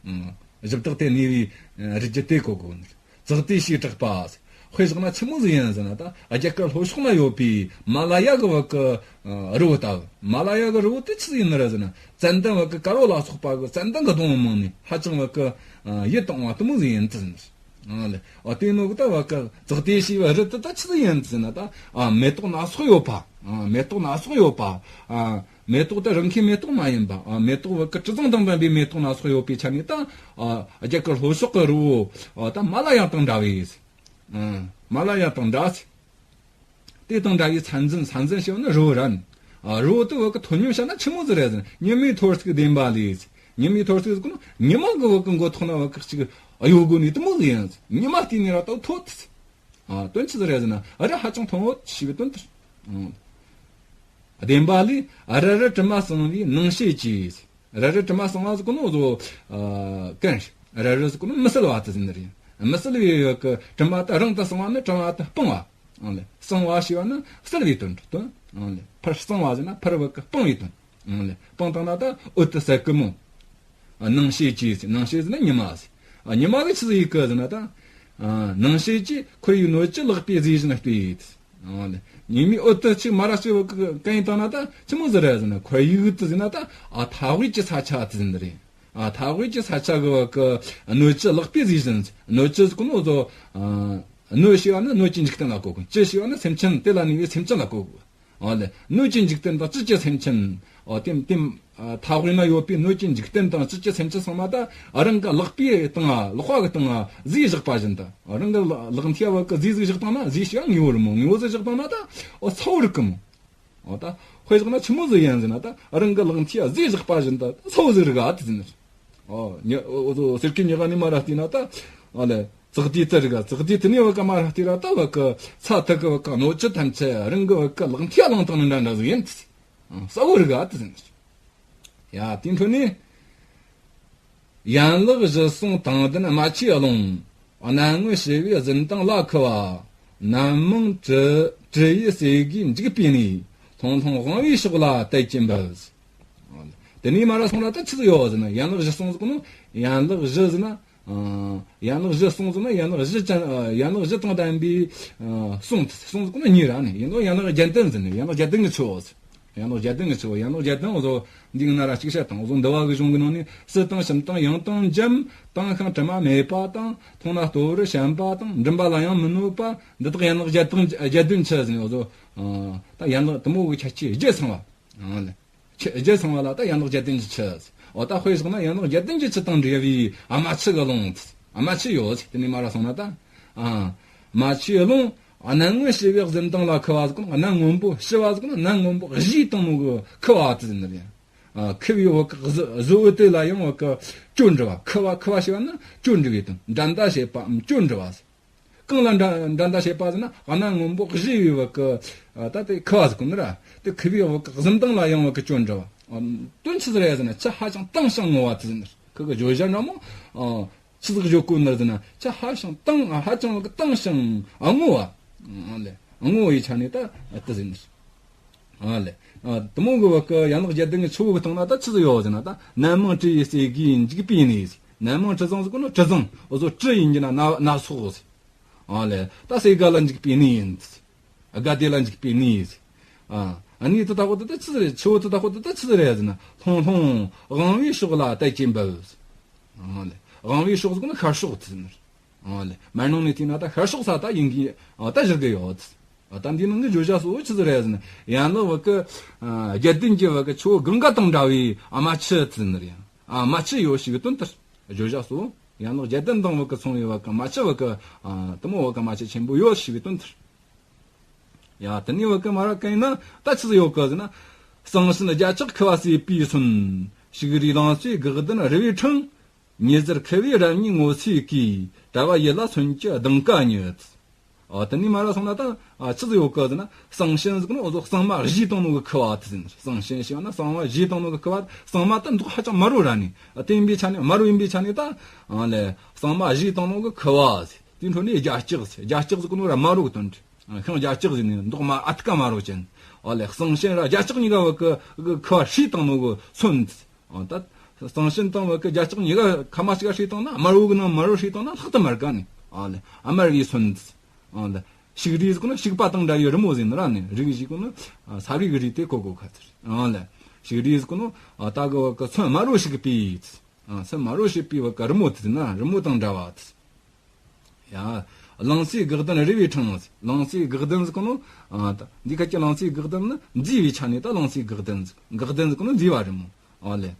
ཨ་གཞི་བདག་དེ་གནས་པའི་ཨ་རི་རྒྱུད་དེ་གོ་དགོས་ནི་རེད། ཙག་ཏུའི་བྱེ་བྲག་པ། དཔེ་བཞག་ན་ཆི་མོ་ཟིག་ཡིན་ཟེར་ན་ད་རྒྱ་གར་ལྷོ་ཕྱོགས་ན་ཡོད་པའི་མ་ལ་ཡ་གི་བ་གི་རི་བོ་ལྟ་བུ། མ་ལ་ཡ་གི་རི་བོ་དེ་ཆི་ཟིག་ཡིན་ནི་རེད་ཟེར་ན་ཙན་དན་བ་གི་དཀར་བོ་ལ་སོགས་པ་གི་ཙན་དན་གི་སྡོང་བོ་མང་ནི་ཧ་ཅང་བ་གི་ཡིད་དུ་འོང་བ་དེ་མོ་ཟིག་ཡིན་ཟེར་ནི། ཨ་ལེ། ཨ་དེ་ནོ་གི་ད་བ་གི་ཙག་ཏུའི་བྱེ་བྲག་རི་དེ་ད་ཆི་ཟིག་ཡིན་ཟེར་ན་ད་ཨ་མེ་ཏོག་སྣ་ཚོགས་ཡོད་པ། ཨ་མེ་ཏོག་སྣ་ཚོགས་ཡོད་པ། ཨ་མེ་ཏོག་དེ་རང་གི་མེ་ཏོག་མ་ཡིན་པ། ཨ་མེ་ཏོག་བ་གི་དྲི་བཟང་དང་ལྡན་པའི་མེ་ཏོག་སྣ་ཚོགས་ཡོད་པའི་ཆ་ནས་ད། ཨ་རྒྱ་གར་ལྷོ་ཕྱོགས་ཀྱི་རི་བོ། ཨ་ད་མ་ལ་ཡ་དང་འདྲ་བའི། ཨ་མ་ལ་ཡ་དང་འདྲ་ཟེར། དེ་དང་འདྲ་བའི་མཚན་ཟན། མཚན་ཟན་ཞེས་པ་ནི་རི་བོ་ར་ནི། ཨ་རི་བོ་དེ་བ་གི་དོ་སྙོམས་བྱས་ན་ཆི་མོ་ཟིག་རེད་ཟེར་ན་ཉི་མའི་ཐོར་ཚུགས་ལྡེམ་པ་ལས་ཟེར། ཉི་མའི་ཐོར་ཚུགས་ཟེར་གོ་ནོ་ཉི་མ་གི་བ་གི་མགོ་ཐོག་ན་བ་གི་གཅིག་གཡོ་དགོས་ནི་དེ་མོ་ཟིག་ཡིན་ཟེར། ཉི་མ་བལྟས་ནས་ར་ད་མཐོ་དེ་ཟེར། ཨ་དོན་ཆི་ཟིག་རེད་ཟེར་ན་ཨ་རི་ཧ་ཅང་མཐོ་བོ་ཞེས་པའི་དོན་དེ། ཨ་ལྡེམ་པ་ལས་ཨ་རལ་རལ་དྲི་མ་སངས་པའི་ནང་ཤེལ་གྱི། རལ་རལ་དྲི་མ་སངས་པ་ཟེར་གོ་ནོ་བཟོ། ཨ་གན་རེད། རལ་རལ་ཟེར་གོ་ནོ་མི་བསིལ་བ་དེ་ཟེར་ནི་རེད། མི་བསིལ་བའི་ཡོད་གི་དྲི་མ་དེ་རང་དུ་སངས་པ་ནི་དྲི་མ་དེ་སྤངས་པ། ཨ་ལེ། སངས་པ་ཞེས་པ་ནི་བསིལ་བའི་དོན་དུ་དོན། ཨ་ལེ། ཕར་སངས་པ་ཟེར་ན་ཕར་བ་གི་སྤངས་པའི་དོན། ཨ་ལེ། སྤངས་བཏང་ན་ད་འོད་དེ་གསལ་གི་མོ། ཨ་ནང་ཤེལ་གྱི་ཟེར། ནང་ཤེལ་ཟེར་ན་ཉི་མ་ཟེར། ཨ་ཉི་མ་གི་ཆི་ཟིག་ཡིན་གི་ཟེར་ན་ད། ཨ་ནང་ཤེལ་གྱི་ཁོར་ཡུག་སྣོད་ཀྱི་ལག་པས་གཟས་བཞིན་བལྟས། ཨ་ལེ། ཉི་མའི་འོད་དུ་ཅིག་མ་ར་ཅིག་བ་གི་གན་ཡིན་བཏང་ན་ད་ཆི་མོ་ཟིག་རེད་ཟེར་ན། ཁོར་ཡུག་དུ་ཟེར་ན་ད་ཨ་མཐའ་དབུས་ཀྱི་ས་ཆ་དུ་ཟེར་ནི་རེད། ཨ་མཐའ་དབུས་ཀྱི་ས་ཆ་གི་བ་གི་སྣོད་བཅུད་ལག་པས་བཟས་བཞིན། སྣོད་བཅུད་ཟེར་གོ་ནོ་ཟོ། ཨ་སྣོད་ཞེས་པ་ནི་སྣོད་ཀྱི་འཇིག་རྟེན་ལ་གོ་དགོས། བཅུད་ཞེས་པ་ནི་སེམས་ཅན་དེ་ལ་གནས་པའི་སེམས་ཅན་ལ་གོ་དགོས། ཨ་ལེ། སྣོད་ཀྱི་འཇིག་རྟེན་དང་བཅུད་ཀྱི་སེམས་ཅན། ཨོ་དེ་དེ་ཨ་མཐའ་དབུས་ན་ཡོད་པའི་སྣོད་ཀྱི་འཇིག་རྟེན་དང་བཅུད་ཀྱི་སེམས་ཅན་ཚང་མ་ད་རང་གི་ལག་པའི་སྟེང་ང་ལག་པ་གི་སྟེང་ང་བཟས་བཞག་པ་བཞིན་དུ། རང་གི་ལག་ལག་མཐིལ་བ་གི་བཟས་ཟིག་བཞག་བཏང་ན། བཟས་ཞེས་པ་དངོས་པོ་རེད་མོ། དངོས་པོ་ཟིག་བཞག་བཏང་ན་ད་ཨོ་ཚ་བོ་རིག་གི་མོ། ཨོ་ད་དཔེ་བཞག་ན་ཆི་མོ་ཟིག་ཡིན་ཟེར་ན། ད་རང་གི་ལག་མཐིལ་བཟས་བཞག་པ་བཞིན་དུ་ཚ་བོ་ཟིག་རིག་ག་དེ་ཟེར་ནི། ཨོ་ཉི་ཨོ་ཨོ་ཟོ་སེར་ཁའི་ཉི་ཤུ་ནས་མ་ར་བལྟས་ན་ད། ཨ་ལེ། ཙག་དེ་ཙི་རིག་ག་ཙག་དེ་དེ་ནས་བ་གི་མ་ར་བལྟས་ར་ད་བ་གི་ཚ་ཐིག་གི་བ་གི་སྣོད་བཅུད་ཐམས་ཅད་རང་གི་བ་གི་ལག་མཐིལ་བླངས་བཏང་ནི་འདྲ་འདྲ་ཟིག་ཡིན། ཨ་གསལ་བོ་རིག་ག་དེ་ཟེར་ནི། ཡ་དེའི་འཕྲོ་ནས། ཡན་ལག་བཞི་བསྲུང་དང་ལྡན་རྨ་ཆུའི་ཀླུང་། གནམ་ངོ་བྱི་བའི་གཟི་མདངས་ལ་ཁུ་བ། ནམ་མང་དྲི་དྲི་ཡི་ཟས་གོས་འཇིག་པའི་གནས། ཐུང་ཐུང་དབང་བོའི་ཕྱོགས་ལ་དལ་གྱིས་འབབ། དེ་ནས་མ་ར་སོང་ན་ད་ཆི་ཟིག་ཡོད་ཟེར་ན། ཡན་ལག་བཞི་བསྲུང་ཟེར་གོ་ནོ། ཡན་ལག་བཞི་ཟེར་ན། ཡན་ལག་བཞི་བསྲུང་ཟེར་ན་ཡན་ལག་བཞི་ཅན། ཡན་ལག་བཞི་དང་ལྡན་པའི་བསྲུང་། བསྲུང་ཟེར་གོ་ནོ་གཉིས་ར་ནི་ཡིན་ནོ། ཡན་ལག་བརྒྱད་ལྡན་ཟེར་ནི། ཡན་ལག་བརྒྱད་ལྡན་གྱི་ཆུ་བོ་ཟེར། ཡན་ལག་བརྒྱད་ལྡན་གྱི་ཆུ་བོ། ཡན་ལག་བརྒྱད་ལྡན་འོ་ཟོ་འདི་གི་ན་ར་ཅིག་བཤད་དང་། འོ་ཟོ་འདུལ་བ་གི་གཞུང་གི་ནང་ནས་སྲིད་དང་ཁྱིམ་དང་ཡང་དང་འཇམ། དྭངས་ཤིང་དྲི་མ་མེད་པ་དང་། མཐོང་ན་ལྟོ་བར་ཞེན་པ་དང་། མགྲིན་པ་ལ་ཡང་མི་གནོད་པ། འདི་དག་ཡན་ལག་བརྒྱད་དང་བརྒྱད་ལྡན་ཆུ་ཟེར་ནས་འོ་ཟོ། ད་ཡན་ལག་དེ་མོ་གི་ཁྱད་ཆོས་བརྒྱད་ཚང་བ། ཆུ་བརྒྱད་ཚང་བ་ལ་ད་ཡན་ལག་བརྒྱད་ལྡན་གྱི་ཆུ། འོ་ད་དཔེ་བཞག་ན་ཡན་ལག་བརྒྱད་ལྡན་གྱི་ཆུ་དང་འབྲེལ་བའི་རྨ་ཆུ་གི་ཀླུང་། རྨ་ཆུ་ཡོད་ཟེར། དེ་ནས་མ་ར་སོང་ན་ད། ཨ། རྨ་ཆུའི་ཀླུང་། གནམ་སྔོན་བྱི་བའི་གཟི་མདངས་ལ་ཁུ་བ་ཟེར་གོ་ནོ། གནམ་སྔོན་པོ་བྱི་བ་ཟེར་གོ་ནོ། གནམ་སྔོན་པོ་བཞིས་བཏང་ནོ་གི་ཁུ་བ་དེ་ཟེར་ནི་རེད། ཨ། ཁུ་བའི་བ་གི་གཟི་བཟོ་བོ་དེ་ལ་ཡང་བ་གི་ཅོ་འདྲི་བ། ཁུ་བ། ཁུ་བ་ཞེས་པ་ནི་ཅོ་འདྲི་བའི་དོན། འགྲན་ཟླ་བྱེད་པའམ་ཅོ་འདྲི་བ་ཟེར། གང་ལ་འགྲན་འགྲན་ཟླ་བྱེད་པ་ཟེར་ན། གནམ་སྔོན་པོ་བཞི་བའི་བ་གི། ཨ། ད་དེ་ཁུ་བ་ཟེར་གོ་ནི་ར། དེ་ཁུ་བའི་བ་གི་གཟི་མདངས་ལ་ཡང་བ་གི་ཅོ་འདྲི་བ། ཨ། དོན་ཆི་ཟིག་རེད་ཟེར་ན། ཆུ་ཧ་ཅང་དྭངས་ཤིང་སྔོ་བ་དེ་ཟེར་ནི། ཁུ་གི་བརྗོད་བྱ་འདྲ་མོ། ཨ། ཆི་ཟིག་བརྗོད་གོ་ནི་ཟེར་ན། ཆུ་ཧ་ཅང་དྭངས། ཧ་ཅང་བ་གི་དྭངས་ཤིང་སྔོ་བ། ཨ་ལེ། སྔོ་བའི་ཆ་ནས་ད་དེ་ཟེར་ནི། ཨ་ལེ། ཨ། དེ་མོ་གི་བ་གི་ཡན་ལག་བརྒྱད་ལྡན་གྱི་ཆུ་བོ་གི་སྟེང་ན་ད་ཆི་ཟིག་ཡོད་ཟེར་ན། ད་ནམ་མང་དྲི་ཡི་ཟས་གོས་འཇིག་པའི་གནས། ནམ་མང་དྲི་བཟང་ཟེར་གོ་ནོ་དྲི་བཟང་། འོ་ཟོ་དྲི་ཡིན་གྱི་ན་ན་སྣ་ཚོགས་ཟེར། ཨ་ལེ། ད་ཟས་དགའ་ལ་འཇིག་པའི་གནས་ཡིན། དགའ་བདེ་ལ་འཇིག་པའི་གནས་ཡིན། ཨ། གནས་དེ་དག་པོ་དེ་ད་ཆི་ཟིག་རེད། ཆུ་བོ་དེ་དག་པོ་དེ་ད་ཆི་ཟིག་རེད་ཟེར་ན། ལྷུང་ལྷུང་དབང་བོའི་ཕྱོགས་ལ་དལ་གྱིས་འབབ། ཨ་ལེ། དབང་བོའི་ཕྱོགས་ཟེར་གོ་ནོ་ཤར་ཕྱོགས་དེ་ཟེར་ནི། ཨ་ལེ། མར་ནང་ནས་བལྟས་ན་ད་ཤར་ཕྱོགས་ས་ད་ཡིན་གྱི། ཨ། ད་བཞུར་གི་ཡོད། ཨ། ད་འདིའི་ནང་གི་བརྗོད་བྱ་གཙོ་བོ་ཆི་ཟིག་རེད་ཟེར་ན། ཡན་ལག་བ་གི། ཨ། བརྒྱད་ལྡན་གྱི་བ་གི་ཆུ་བོ་གངྒཱ་དང་འདྲ་བའི་རྨ་ཆུ་དེ་ཟེར་ནི་རེད། ཨ། རྨ་ཆུ་ཡོད་ཞེས་པའི་དོན་དེ། བརྗོད་བྱ་གཙོ་བོ་ཡན་ལག་བརྒྱད་ལྡན་དང་བ་གི་མཚུངས་པའི་བ་གི་རྨ་ཆུ་བ་གི། ཨ། དེ་མོ་བ་གི་རྨ་ཆུ་ཆེན་པོ་ཡོད་ཞེས་པའི་དོན་དེ། ཡ། དེ་ནས་བ་གི་མ་ར་གན་ན་ད་ཆི་ཟིག་ཡོད་གི་ཟེར་ན། གསང་ཆེན་རྒྱ་ལྕགས་ཁུ་བ་ཟོས་པའི་སོན། ཞིག་རལ་ལང་ཚོའི་སྒེག་ལྡན་རི་བོའི་འཕྲང་། ཉི་ཟེར་ཁུ་བའི་རབ་མཉེས་སྔོ་ཚལ་གྱིས། དྲ་བ་ཡིད་ལ་མཚོན་གྱི་གདེངས་ཀ་ཉིད། ཨ། དེ་ནས་མ་ར་སོང་ན་ད། ཨ། ཆི་ཟིག་ཡོད་གི་ཟེར་ན། གསང་ཆེན་ཟེར་གོ་ནོ་འོ་ཟོ་གཙང་མ་བཞེས་བཏང་ནོ་གི་ཁུ་བ་དེ་ཟེར་ནི། གསང་ཆེན་ཞེས་པ་ན་གཙང་མ་བཞེས་བཏང་ནོ་གི་ཁུ་བ། གཙང་མ་ད་མདོག་ཧ་ཅང་དམར་བོ་ར་ནི། ཨ། དེ་ཡིན་པའི་ཆ་ནས། དམར་བོ་ཡིན་པའི་ཆ་ནས་ད། ཨ་ལེ། གཙང་མ་བཞེས་བཏང་ནོ་གི་ཁུ་བ་ཟེར། དེའི་འཕྲོ་ནས་རྒྱ་ལྕགས་ཟེར། རྒྱ་ལྕགས་ཟེར་གོ་ནོ་ར་དམར་བོ་གི་དོན་རེད། ཤིང་རྒྱ་ལྕགས་ཟེར་ནི་མདོག་མ་ཨ་ཐུར་ཀ་དམར་བོ་ཅན། ཨ་ལེ། གསང་ཆེན་ར་རྒྱ་ལྕགས་གཉིས་ཀ་བ་གི་ཁུ་བ་བཞེས་བཏང་ནོ་གི་སོན། ཨ། ད་གསང་ཆེན་དང་བ་གི་རྒྱ་ལྕགས་གཉིས་ཀ་ཁ་མ་གཅིག་ག་བཞེས་བཏང་ན། དམར་བོ་གི་ནང་དམར་བོ་བཞེས་བཏང་ན་ལྷག་ཏུ་དམར་ག་ནི། ཨ་ལེ། དམར་བའི་སོན། ཨ་ལེ། ཞིག་རལ་ཟེར་གོ་ནོ་ཞིག་པ་དང་འདྲ་བའི་རི་མོ་ཟེར་ནི་ར་ནི། རིགས་ཞིག་གོ་ནོ། ཨ། ས་རིགས་ཀྱི་རིགས་དེ་གོ་དགོས་ཁ་ཚིག་རེད། ཨ་ལེ། ཞིག་རལ་ཟེར་གོ་ནོ། ཨ། ད་གི་བ་གི་སོན་དམར་བོ་ཞིག་པའི། ཨ། སོན་དམར་བོ་ཞིག་པའི་བ་གི་རི་མོ་དེ་ན་རི་མོ་དང་འདྲ་བ་དེ། ཡ། ལང་ཚོའི་སྒེག་ལྡན་རི་བོའི་འཕྲང་། ལང་ཚོའི་སྒེག་ལྡན་ཟེར་གོ་ནོ། ཨ། ད་འདི་ག་གི་ལང་ཚོའི་སྒེག་ལྡན་ནི་མཛེས་པའི་ཆ་ནས་ད་ལང་ཚོའི་སྒེག་ལྡན་ཟེར། སྒེག་ལྡན་ཟེར་གོ་ནོ་མཛེས་པ་རི་མོ། ཨ་ལེ།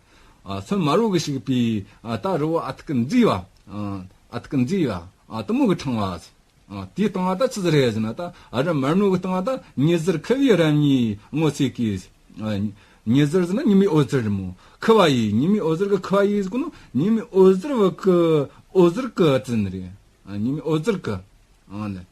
ཨ། སོན་དམར་བོ་གི་ཞིག་པའི། ཨ། ད་རི་བོ་ཨ་ཐུར་གི་མཛེས་པ། ཨ། ཨ་ཐུར་གི་མཛེས་པ། ཨ། དེ་མོ་གི་འཕྲང་བ་ཟེར། ཨ། དེའི་སྟེང་ང་ད་ཆི་ཟིག་རེད་ཟེར་ན། ད་ཨ་རི་དམར་ནོ་གི་སྟེང་ང་ད་ཉི་ཟེར་ཁུ་བའི་རབ་མཉེས་སྔོ་ཚལ་གྱིས། ཨ། ཉི་ཟེར་ཟེར་ན་ཉི་མའི་འོད་ཟེར་རི་མོ། ཁུ་བ་ཡིས། ཉི་མའི་འོད་ཟེར་གི་ཁུ་བ་ཡིས་ཟེར་གོ་ནོ། ཉི་མའི་འོད་ཟེར་བ་གི་འོད་ཟེར་གི་ཟེར་ནི་རེད། ཨ། ཉི་མའི་འོད་ཟེར་གི། ཨ་ལེ།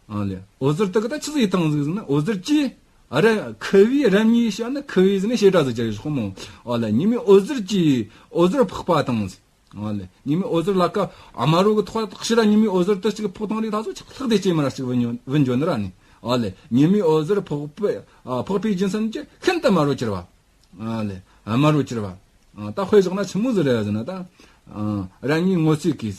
ཨ་ལེ། འོད་ཟེར་དེ་གིས་ད་ཆི་ཟིག་བཏང་ཟིག་ཟེར་ན། འོད་ཟེར་གྱིས། ཨ་རི་ཁུ་བའི་རབ་མཉེས་ཞེས་ན། ཁུ་བའི་ཟེར་ནས་བྱེད་སྒྲ་ཟིག་སྦྱར་ཡོད་ཤོག་མོ། ཨ་ལེ། ཉི་མའི་འོད་ཟེར་གྱིས་འོད་ཟེར་ཕོག་པ་དང་། ཨ་ལེ། ཉི་མའི་འོད་ཟེར་ལ་ཀ་དམར་རོ་གི་ཐོག་ལ་ཞེ་ར་ཉི་མའི་འོད་ཟེར་དེ་ཅིག་ཕོག་བཏང་རེད། ད་ཚོ་ཅིག་ལྷག་བསྡད་ཅེས་མ་ར་ཅིག་བུད་འགྱོ་ནི་ར་ནི། ཨ་ལེ། ཉི་མའི་འོད་ཟེར་ཕོག་པའི། ཨ། ཕོག་པའི་རྒྱུ་མཚན་གྱིས་ཤིན་ཏུ་དམར་རོ་གྱུར་བ། ཨ་ལེ། དམར་རོ་གྱུར་བ། ཨ། ད་དཔེ་བཞག་ན་ཆི་མོ་ཟིག་རེད་ཟེར་ན་ད། ཨ། རབ་མཉེས་སྔོ་ཚལ་གྱིས།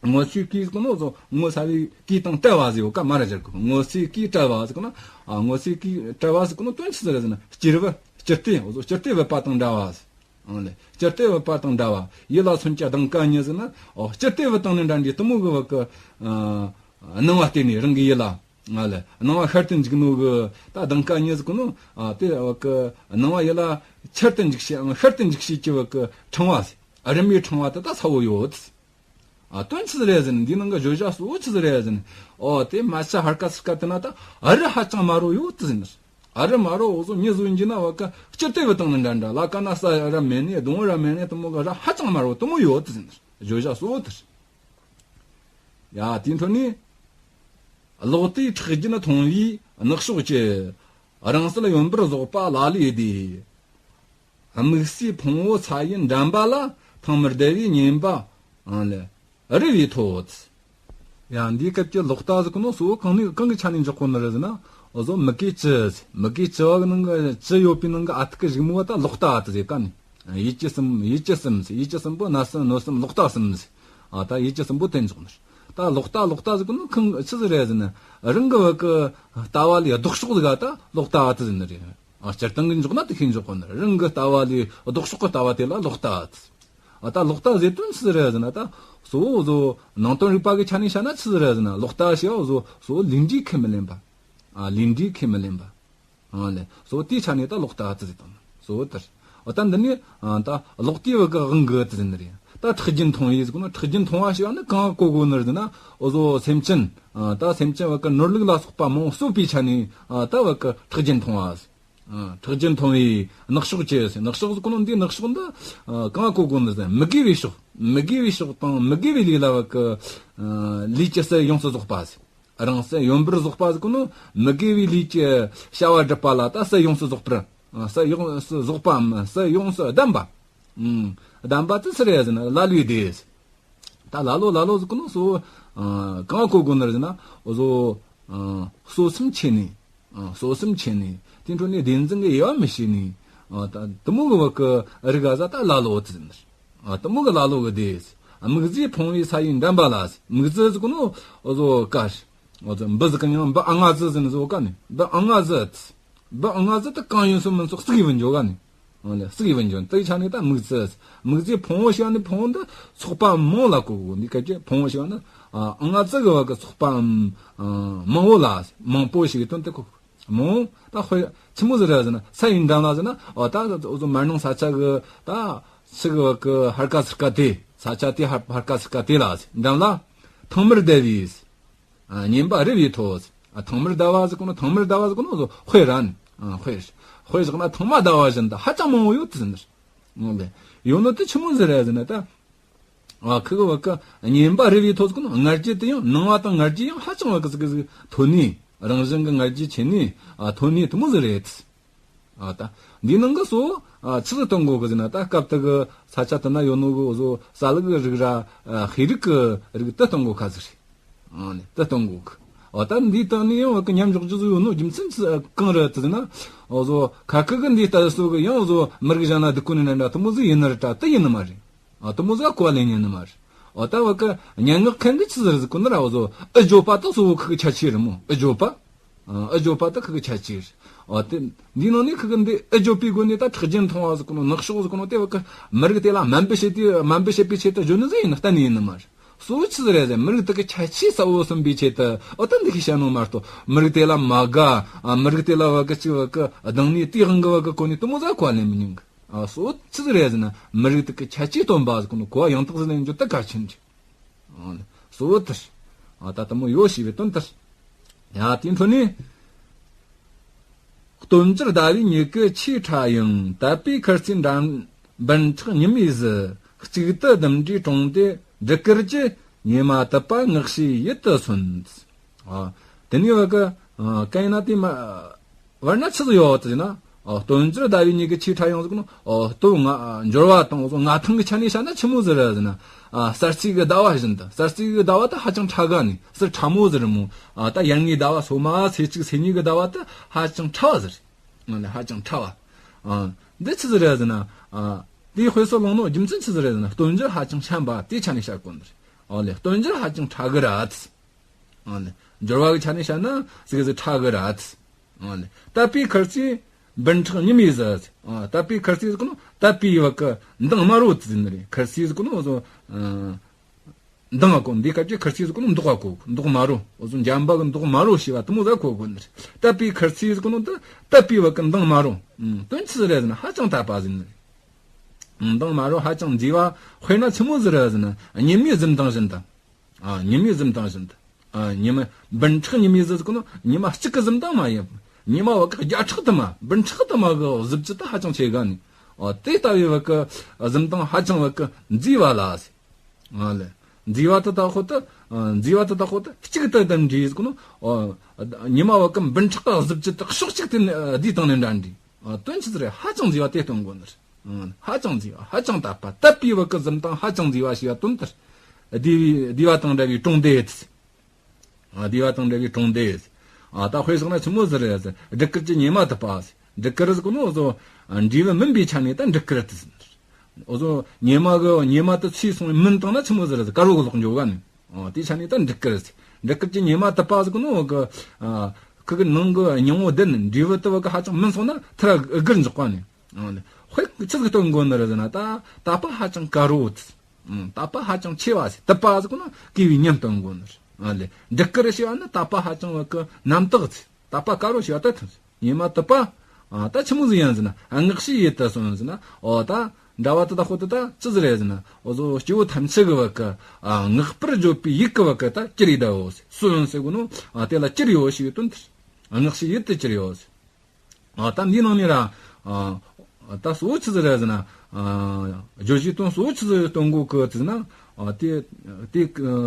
སྔོ་ཚོས་གོས་ཟེར་གོ་ནོ་ཟོ་སྔོ་ཚ་བའི་གོས་དང་བྲལ་བ་ཟེར་ཡོད་ཀ་མ་ར་ཟེར་གོ། སྔོ་ཚོས་གོས་བྲལ་བ་ཟེར་གོ་ན། ཨ་སྔོ་ཚོས་གོས་བྲལ་བ་ཟེར་གོ་ནོ་དོན་ཅི་ཟེར་ཟེར་ན་སྐྱུར་བ་སྐྱུར་ཏེ་ཟོ་སྐྱུར་ཏེ་བུད་པ་དང་འདྲ་བ་ཟེར། ཨང་ལེ། སྐྱུར་ཏེ་བུད་པ་དང་འདྲ་བ། ཡིད་ལ་མཚོན་ཆ་གདེངས་ཀ་ཉིད་ཟེར་ན། ཨོ་སྐྱུར་ཏེ་བུད་དང་ནི་འདྲ་འདྲའི་གཏི་མུག་གི་བུ་གི། ཨ་སྣང་བ་སྟེར་ནས་རང་གི་ཡིད་ལ། ཨང་ལེ། སྣང་བ་ཤར་དུ་འཇུག་ནོ་གི་ད་གདེངས་ཀ་ཉིད་ཟེར་གོ་ནོ། ཨ་དེ་བུ་གི་སྣང་བ་ཡིད་ལ་ཆར་དུ་འཇུག་བྱེད། ཨང་ཤར་དུ་འཇུག་བྱེད་ཀྱི་བུ་གི་ཕྲེང་བ་ཟེར། རིམ་པའི་ཕྲེང་བ་དེ་ད་ཚ་བོ་ཡོད། ཨ་དོན་ཆི་ཟིག་རེད་ཟེར་ན། འདི་ནང་གི་བརྗོད་བྱ་གཙོ་བོ་ཆི་ཟིག་རེད་ཟེར་ན། ཨོ་དེ་མ་ཆ་ཧར་ཀ་སི་ཀ་དེ་ན་ད་ཨ་རི་ཧ་ཅང་དམར་རོ་ཡོད་དེ་ཟེར་ན། ཨ་རི་དམར་རོ་འོ་ཟོ་མྱི་བཟོ་འགྱི་ན་བ་ཀ་སྤྱིར་དེ་བུ་དང་ནི་འདྲ་འདྲ་ལ་ཀ་ན་ས་ར་མེད་ནས་གདོང་ར་མེད་ནས་དེ་མོ་གི་ར་ཧ་ཅང་དམར་རོ་དེ་མོ་ཡོད་དེ་ཟེར་ན། བརྗོད་བྱ་གཙོ་བོ་དེ་རེད། ཡ་དེའི་འཕྲོ་ནས། གློག་དེའི་ཁྲག་རྒྱུན་མཐོང་བས་ནག་ཕྱོགས་ཀྱི། རང་གསལ་ཡོན་པར་རྫོགས་པ་ལ་ལས་བདེ། དམིགས་བསལ་ཕུང་པོ་ཚ་ཡི་འགྲམ་པ་ལ། ཐང་མར་བརྡལ་བའི་ཉེན་པ་ཨང་ལས་རི་བས་ཐོབ། ཡང་འདིའི་སྐབས་ཀྱི་ལོག་ལྟ་ཟེར་གོ་ནོ་གཙོ་བོ་གང་ནས་གང་གི་ཆ་ནས་འཇོག་གོ་ནི་རེད་ཟེར་ན། འོ་ཟོ་མི་དགེ་བཅུ། མི་དགེ་བཅུ་བ་གི་ནང་གི་བཅུ་ཡོད་པའི་ནང་གི་ཨ་ཐུར་གི་གཞུག་མོ་བ་ད་ལོག་ལྟ་ཨ་ཐུར་ཟེར་ག་ནི། ཡིད་ཀྱི་གསུམ། ཡིད་ཀྱི་གསུམ་ཟེར། ཡིད་ཀྱི་གསུམ་པོ་ན་གསུམ་གནོད་གསུམ་ལོག་ལྟ་གསུམ་ཟེར། ཨ་ད་ཡིད་ཀྱི་གསུམ་པོ་དེ་འཇོག་ནི་རེད། ད་ལོག་ལྟ་ལོག་ལྟ་ཟེར་གོ་ནོ་གང་ཆི་ཟིག་རེད་ཟེར་ན། རང་གི་བུ་གི་ལྟ་བ་ལས་ལྡོག་ཕྱོགས་ཟིག་ག་ད་ལོག་ལྟ་ཨ་ཐུར་ཟེར་ནི་རེད། ཨ་སྤྱིར་བཏང་གི་འཇོག་ན་དེ་ཤེས་འཇོག་གོ་ནི་རེད། རང་གི་ལྟ་བ་ལས་ལྡོག་ཕྱོགས་གི་ལྟ་བ་དེ་ལ་ལོག་ལྟ་ཨ་ཐུར། ཨ་ད་ལོག་ལྟ་ཟེར་དོན་ཆི་ཟིག་རེད་ཟེར་ན། ད་གཙོ་བོ་ཟོ་ནང་དོན་རིག་པ་གི་ཆ་ནས་བཤད་ན་ཆི་ཟིག་རེད་ཟེར་ན། ལོག་ལྟ་ཞེས་པ་ཟོ་གཙོ་བོ་ལས་འབྲས་ཁས་མི་ལེན་པ། ཨ་ལས་འབྲས་ཁས་མི་ལེན་པ། ཨ་ལས་གཙོ་བོ་དེའི་ཆ་ནས་ད་ལོག་ལྟ་ཨ་ཐུར་ཟེར་དང་གཙོ་བོ་དེ་རེད། འོ་ད་འདི་ནི་ཨ་ད་ལོག་ལྟའི་བུ་གི་དབང་གི་ཨ་ཐུར་ཟེར་ནི་རེད། ད་ཁྲག་རྒྱུན་མཐོང་བས་ཟེར་གོ་ནོ། ཁྲག་རྒྱུན་མཐོང་བ་ཞེས་པ་ནི་གང་གོ་གོ་ནི་རེད་ཟེར་ན། འོ་ཟོ་སེམས་ཅན། ཨ་ད་སེམས་ཅན་བུ་གི་ནོར་ལུག་ལ་སོགས་པ་མང་པོ་གསོད་པའི་ཆ་ནས་ཨ་ད་བུ་གི་ཁྲག་རྒྱུན་མཐོང་བ། ཨ་ཁྲག་རྒྱུན་མཐོང་བས་ནག་ཕྱོགས་ཀྱི་ཟེར། ནག་ཕྱོགས་ཟེར་གོ་ནོ་འདི་ནག་ཕྱོགས་འདི་ཨ་གང་གོ་གོ་ནི་ཟེར། མི་དགེ་བའི་ཕྱོགས། མི་དགེ་བའི་ཕྱོགས་དང་མི་དགེ་བའི་ལས་ལ་བུ་གི་ཨ་ལས་ཀྱི་ཟས་ཡོངས་སུ་རྫོགས་པ་ཟེར། རང་ཟས་ཡོན་པར་རྫོགས་པ་ཟེར་གོ་ནོ་མི་དགེ་བའི་ལས་ཀྱི་བྱ་བ་སྒྲུབ་པ་ལ་ད་ཟས་ཡོངས་སུ་རྫོགས་པར། ཨ་ཟས་ཡོངས་སུ་རྫོགས་པའམ་ཟས་ཡོངས་སུ་བསྡམས་པ། ཨུམ། བསྡམས་པ་དེ་ཆི་རེད་ཟེར་ན་ལ་ལས་བདེ། ད་ལ་ལོ་ལ་ལོ་ཟེར་གོ་ནོ་གཙོ་བོ་ཨ་གང་གོ་གོ་ནི་རེད་ཟེར་ན། འོ་ཟོ་ཨ་གསོད་སེམས་ཆེ་ནི། ཨ་གསོད་སེམས་ཆེ་ནི། དེའི་འཕྲོ་ནས་བདེན་རྫུན་གྱི་དབྱེ་བ་མི་ཤེས་ནི། ཨ་ད་དེ་མོ་གི་བུ་གི་རིགས་ག་ཟ་ད་ལ་ལོ་ཨ་ཐུར་ཟེར་ནི་རེད། ཨ་དེ་མོ་གི་ལ་ལོ་གི་དེ། དམིགས་བསལ་ཕུང་པོ་ཚ་ཡི་འགྲམ་པ་ལ་ཟེར། དམིགས་བསལ་ཟེར་གོ་ནོ་འོ་ཟོ་ཀ་ཟེར། འོ་ཟོ་འབུ་ཟེར་གི་ཡང་འབུ་ཨ་ང་ཟི་ཟེར་ནི་ཟོ་ཀ་ནི། འབུ་ཨ་ང་ཟི་ཨ་ཐུར། འབུ་ཨ་ང་ཟི་དེ་གང་ཡིན་སོ་མིན་སོ་གཙིགས་བུད་འགྱོ་ག་ནི། འོ་ལེ་གཙིགས་བུད་འགྱོ་ནི། དེའི་ཆ་ནས་ད་དམིགས་བསལ། དམིགས་བསལ་ཕུང་པོ་ཞེས་པ་ནི་ཕུང་པོ་འདི་ཚོགས་པ་མང་ལ་གོ་གོ། འདི་སྐད་ཀྱི་ཕུང་པོ་ཞེས་པ་ནི་ཨ་ཨ་ང་ཟི་གི་བུ་གི་ཚོགས་པ་མང་པོ་ལ་མང་པོ་ཞེས་པའི་དོན་དེ་གོ། མང་ད་དཔེ་ཆི་མོ་ཟིག་རེད་ཟེར་ན། ས་ཡི་འགྲམ་ལ་ཟེར་ན། འོ་ད་འོ་ཟོ་མར་ནང་ས་ཆ་གི་ད་ཆུ་གི་བུ་གི་ཧར་ཀ་ཚུར་ཀ་དེ། ས་ཆ་དེ་ཧར་ཧར་ཀ་ཚུར་ཀ་དེ་ལ་ཟེར། འགྲམ་ལ་ཐང་མར་བརྡལ་བས། ཨ་ཉེན་པ་རི་བས་མཐོ། ཨ་ཐང་མར་བརྡལ་བ་ཟེར་གོ་ནོ། ཐང་མར་བརྡལ་བ་ཟེར་གོ་ནོ་ཟོ་དཔེ་ར་ནི། ཨ་དཔེ་དཔེ་བཞག་ན་ཐང་མ་བརྡལ་བ་བཞིན་དུ་ཧ་ཅང་མང་བོ་ཡོད་དེ་ཟེར་ནི་རེད། ཡོད་ནོ་དེ་ཆི་མོ་ཟིག་རེད་ཟེར་ན་ད། ཨ་ཁི་གི་བུ་གི་ཉེན་པ་རི་བས་མཐོ་ཟེར་གོ་ནོ། ང་རྒྱལ་དེ་ཡང་ནང་བ་དང་ང་རྒྱལ་ཡང་ཧ་ཅང་བུ་གི་ཟིག་གི་ཟིག་མཐོ་ནི། རང་བཞིན་གི་ང་རྒྱལ་ཆེ་ནི། ཨ་མཐོ་ནི་དེ་མོ་ཟིག་རེད། ཨ་ད་འདིའི་ནང་གི་སོ་ཨ་ཆི་ཟིག་སྟོན་གོ་གི་ཟེར་ན། ད་སྐབས་དེ་གི་ས་ཆ་དེ་ན་ཡོད་ནོ་གི་འོ་ཟོ་རྩ་ལག་གི་རིགས་ར་ཨ་ཤེས་རིག་གི་རིགས་དེ་སྟོན་གོ་ཁ་ཟིག་རེད། ཨ་ནི་དེ་སྟོན་གོ་གི། འོ་ད་འདིའི་སྟེང་ནས་ཡང་བུ་གི་མཉམ་འཇོག་རྒྱུ་ཟིག་ཡོད་ནོ་རྒྱུ་མཚན་ཆི་གང་རེད་ཟེར་ན། འོ་ཟོ་ཁ་ཁི་གི་འདིའི་ལྟ་སོ་གི་ཡང་འོ་ཟོ་མི་རིགས་གཞན་ན་སྡུག་གོ་ནི་འདྲ་འདྲ་དེ་མོ་ཟིག་ཡིན་ནི་རེད་དྲ། དེ་ཡིན་ནི་མ་རེད། ཨ་དེ་མོ་ཟིག་གོ་བ་ལེན་ཉན་ནི་མ་རེད། འོ་ད་བུ་གི་སྙན་ངག་མཁན་གི་ཆི་ཟིག་རེད་ཟེར་གོ་ནི་ར། འོ་ཟོ་འུ་བརྗོད་པ་དེ་གཙོ་བོ་ཁི་གི་ཁྱད་ཆོས་རེད་མོ། འུ་བརྗོད་པ། ཨ་འུ་བརྗོད་པ་དེ་ཁི་གི་ཁྱད་ཆོས་རེད། འོ་དེ་འདིའི་ནང་ནས་ཁི་གི་འདི་འུ་བརྗོད་པའི་སྒོ་ནས་ད་ཁྲག་རྒྱུན་མཐོང་བ་ཟེར་གོ་ནོ། ནག་ཕྱོགས་ཟེར་གོ་ནོ་དེ་བུ་གི་མི་རིགས་དེ་ལ་དམའ་འབེབས་བྱེད་དུས། དམའ་འབེབས་བྱེད་པའི་ཆེད་དུ་བརྗོད་ནི་ཟིག་ཡིན་ན་གཏན་ནས་ཡིན་ནི་མ་རེད། གཙོ་བོ་ཆི་ཟིག་རེད་ཟེར་ན། མི་རིགས་དེ་གི་ཁྱད་ཆོས་གསལ་བོ་སོན་པའི་ཆེད་དུ། འོ་ད་འདི་ཁི་བཤད་ནོ་མ་གཏོགས། མི་རིགས་དེ་ལ་མ་དགའ། ཨ་མི་རིགས་དེ་ལ་བུ་གི་ཅིག་བུ་གི་སྡང་ནི་དེའི་དབང་གི་བུ་གི་གོ་ནས་དེ་མོ་ཟིག་གོ་བ་ལེན་མི་ཉན་གི། ཨ་གཙོ་བོ་ཆི་ཟིག་རེད་ཟེར་ན། མི་རིགས་དེ་གི་ཁྱད་ཆོས་སྟོན་པ་ཟེར་གོ་ནོ་གོ་བ་ཡང་དག་ཟིག་ལེན་རྒྱུ་དེ་གལ་ཆེན་རེད། ཨ་གཙོ་བོ་དེ་རེད། ཨ་ད་དེ་མོ་ཡོད་ཞེས་པའི་དོན་དེ་རེད། ཡ་དེའི་འཕྲོ་ནས། སྟོབས་འབྱོར་ཟླ་བའི་མྱུ་གུ་ཆེས་ཕྲ་ཡང་། དད་པའི་ཁུར་ཆེན་འབུམ་ཕྲག་ཉི་མའི་གཟི། གཅིག་ཏུ་ལྡུམ་རའི་གྲོང་དེ་སྦྲུལ་དཀར་གྱི། ཉི་མ་དུད་པ་མངགས་བྱས་ཡིད་དུ་སོན། ཨ་དེ་ནས་བུ་གི་ཨ་གན་ན་དེ་མ་བར་ན་ཆི་ཟིག་ཡོད་ཟེར་ན། ཨ་སྟོབས་འབྱོར་ཟླ་བའི་མྱུ་གུ་ཆེས་ཕྲ་ཡང་ཟེར་གོ་ནོ། ཨ་སྟོབས་མངའ་འབྱོར་བ་དང་འོ་ཟོ་མངའ་ཐང་གི་ཆ་ནས་བཤད་ན་ཆི་མོ་ཟིག་རེད་ཟེར་ན། ཨ་གསར་ཚེས་ཀྱི་ཟླ་བ་བཞིན་དུ། གསར་ཚེས་ཀྱི་ཟླ་བ་ད་ཧ་ཅང་ཕྲ་ག་ནི། གསེར་ཕྲ་མོ་ཟིག་རེད་མོ། ཨ་ད་ཡར་ངོའི་ཟླ་བ་སོ་མ། ཚེས་གཅིག་ཚེས་གཉིས་ཀྱི་ཟླ་བ་ད་ཧ་ཅང་ཕྲ་བ་ཟིག་རེད། ཨ་ཧ་ཅང་ཕྲ་བ། ཨ་འདི་ཆི་ཟིག་རེད་ཟེར་ན། ཨ་དེའི་དཔེ་སྲོལ་བླངས་ནོ་རྒྱུ་མཚན་ཆི་ཟིག་རེད་ཟེར་ན། སྟོབས་འབྱོར་ཧ་ཅང་ཞན་པ་དེའི་ཆ་ནས་བཤད་གོ་ནི་རེད། ཨོ་ལེ། སྟོན་འབྱོར་ཧ་ཅང་ཕྲ་གི་ར་ཨ་ཙི། ཨོ་ལེ། འབྱོར་བ་གི་ཆ་ནས་བཤད་ན་ཟིག་ཟིག་ཕྲ་གི་ར་ཨ་ཙི། ཨོ་ལེ། དད་པའི་ཁུར་ཚོས་འབུམ་ཕྲག་ཉི་མའི་ཟིག་ཨ། དད་པའི་ཁུར་ཚོས་ཟེར་གོ་ནོ་དད་པའི་བ་གི་མདངས་དམར་རོ་ཟེར་ནི་རེད། ཁུར་ཚོས་ཟེར་གོ་ནོ་བཟོ། ཨ། མདངས་གོ། འདི་སྐབས་ཀྱི་ཁུར་ཚོས་ཟེར་གོ་ནོ་མདོག་ག་གོ། མདོག་དམར་རོ། འོ་ཟོ་འཇམ་པ་གི་མདོག་དམར་རོ་ཞེས་པ་དེ་མོ་ཟིག་གོ་གོ་ནི་རེད། དད་པའི་ཁུར་ཚོས་ཟེར་གོ་ནོ་དེ་དད་པའི་བ་གི་མདངས་དམར་རོ། ཨང་། དོན་ཅི་ཟིག་རེད་ཟེར་ན་ཧ་ཅང་དད་པ་ཟེར་ནི་རེད། མདངས་དམར་རོ་ཧ་ཅང་མཛེས་པ། དཔེར་ན་ཆི་མོ་ཟིག་རེད་ཟེར་ན་ཉི་མའི་གཟི་མདངས་བཞིན་དུ། ཨ། ཉི་མའི་གཟི་མདངས་བཞིན་དུ། ཨ། ཉི་མ་འབུམ་ཕྲག་ཉི་མའི་གཟི་ཟེར་གོ་ནོ་ཉི་མ་གཅིག་གི་གཟི་མདངས་མ་ཡིན། ཉི་མ་བ་གི་བརྒྱ་ཕྲག་དུ་མ་འབུམ་ཕྲག་དུ་མ་གི་གཟི་བརྗིད་དེ་ཧ་ཅང་ཆེ་ག་ནི། ཨ། དེ་ལྟ་བུའི་བ་གི་གཟི་མདངས་ཧ་ཅང་བ་གི་མཛེས་པ་ལ་ཟེར། ཨ་ལེ། མཛེས་པ་དེ་ད་ཁོ་དེ། ཨ། མཛེས་པ་དེ་ད་ཁོ་དེ་གཅིག་ཏུ་དམ་འདྲེས་ཟེར་གོ་ནོ། ཨ། ཉི་མ་བ་གི་འབུམ་ཕྲག་གི་གཟི་བརྗིད་དེ་ཕྱོགས་གཅིག་ཏུ་བསྡུས་བཏང་ནི་འདྲ་འདྲ། ཨ། དོན་ཅི་ཟིག་རེད། ཧ་ཅང་མཛེས་པ་དེ་སྟོན་གོ་ནི་རེད། ཨ། ཧ་ཅང་མཛེས་པ། ཧ་ཅང་དད་པ། དད་པའི་བ་གི་གཟི་མདངས་ཧ་ཅང་མཛེས་པ་ཞེས་པ་དོན་དེ་རེད། བསྡུས་པ་དང་འདྲ་བའི་གྲོང་སྡེ་ཡོད། ཨ། བསྡུས་པ་དང་འདྲ་བའི་གྲོང་སྡེ་ཡོད། ཨ། ད་དཔེ་བཞག་ན་ཆི་མོ་ཟིག་རེད་ཟེར། སྦྲུལ་དཀར་གྱི་ཉི་མ་དུ་པ་ཟེར། སྦྲུལ་དཀར་ཟེར་གོ་ནོ་བཟོ། ཨ། འབྲས་བུ་སྨིན་པའི་ཆ་ནས་ད་སྦྲུལ་དཀར་དུ་ཟེར། འོ་ཟོ་ཉི་མ་གི་ཉི་མ་དེ་ཚོས་སོང་སྨིན་བཏང་ན་ཆི་མོ་ཟིག་རེད་ཟེར། དཀར་བོ་གི་ལོག་འགྱོ་ག་ནི། ཨོ། དེའི་ཆ་ནས་ད་འབྲུག་དཀར་ཟེར། འབྲུག་དཀར་གྱི་ཉི་མ་དུ་པ་ཟེར་གོ་ནོ་གི། ཨ། ཁུ་གི་ནང་གི་སྙིང་བོ་བདུན་འབྲས་བུ་དུ་བ་གི་ཧ་ཅང་སྨིན་སོང་ན་ཐུར་ར་སྒུར་འཇོག་པ་ནི། ཨོ་ལེ། དཔེ་ཆི་ཟིག་སྟོན་གོ་ནི་རེད་ཟེར་ན་ད་དད་པ་ཧ་ཅང་དཀར་བོ་དེ། ཨང་། དད་པ་ཧ་ཅང་ཆེ་བ་ཟེར། དུ་པ་ཟེར་གོ་ན་དགེ་བའི་ཉམས་སྟོན་གོ་ནི་རེད། ཨོ་ལེ། འབྲུག་དཀར་ཞེས་པ་ནི་དད་པ་ཧ་ཅང་བ་གི་རྣམ་དག་ཟེར། དད་པ་དཀར་བོ་ཞེས་པ་ད་ཐོན་ཟེར། ཉི་མ་དུ་པ། ཨ། ད་ཆི་མོ་ཟིག་ཡིན་ཟེར་ན། ཨ། བསྔགས་བྱའི་ཡུལ་དུ་སོང་ཟེར་ན། ཨོ། ད་འདྲ་བ་དེ་ད་ཁོ་དེ་ད་ཅི་ཟིག་རེད་ཟེར་ན། འོ་ཟོ་སྐྱེ་བོ་ཐམས་ཅད་ཀྱི་བ་གི། ཨ། བསྔགས་པར་བརྗོད་པའི་ཡིད་ཀྱི་བ་གི་ད་གྱུར་ཡོད་ད་འོ་ཟེར། སོང་ཟེར་གོ་ནོ། ཨ། དེ་ལ་གྱུར་ཡོད་ཞེས་པའི་དོན་དེ། ཨ། བསྔགས་བྱའི་ཡུལ་དུ་གྱུར་ཡོད་ཟེར། ཨ། ད་འདིའི་ནང་ནས་ར། ཨ། ད་གཙོ་བོ་ཆི་ཟིག་རེད་ཟེར་ན། ཨ། བརྗོད་བྱའི་དོན་གཙོ་བོ་ཆི་ཟིག་སྟོན་གོ་གི་ཟེར་ན། ཨ། དེ་དེ་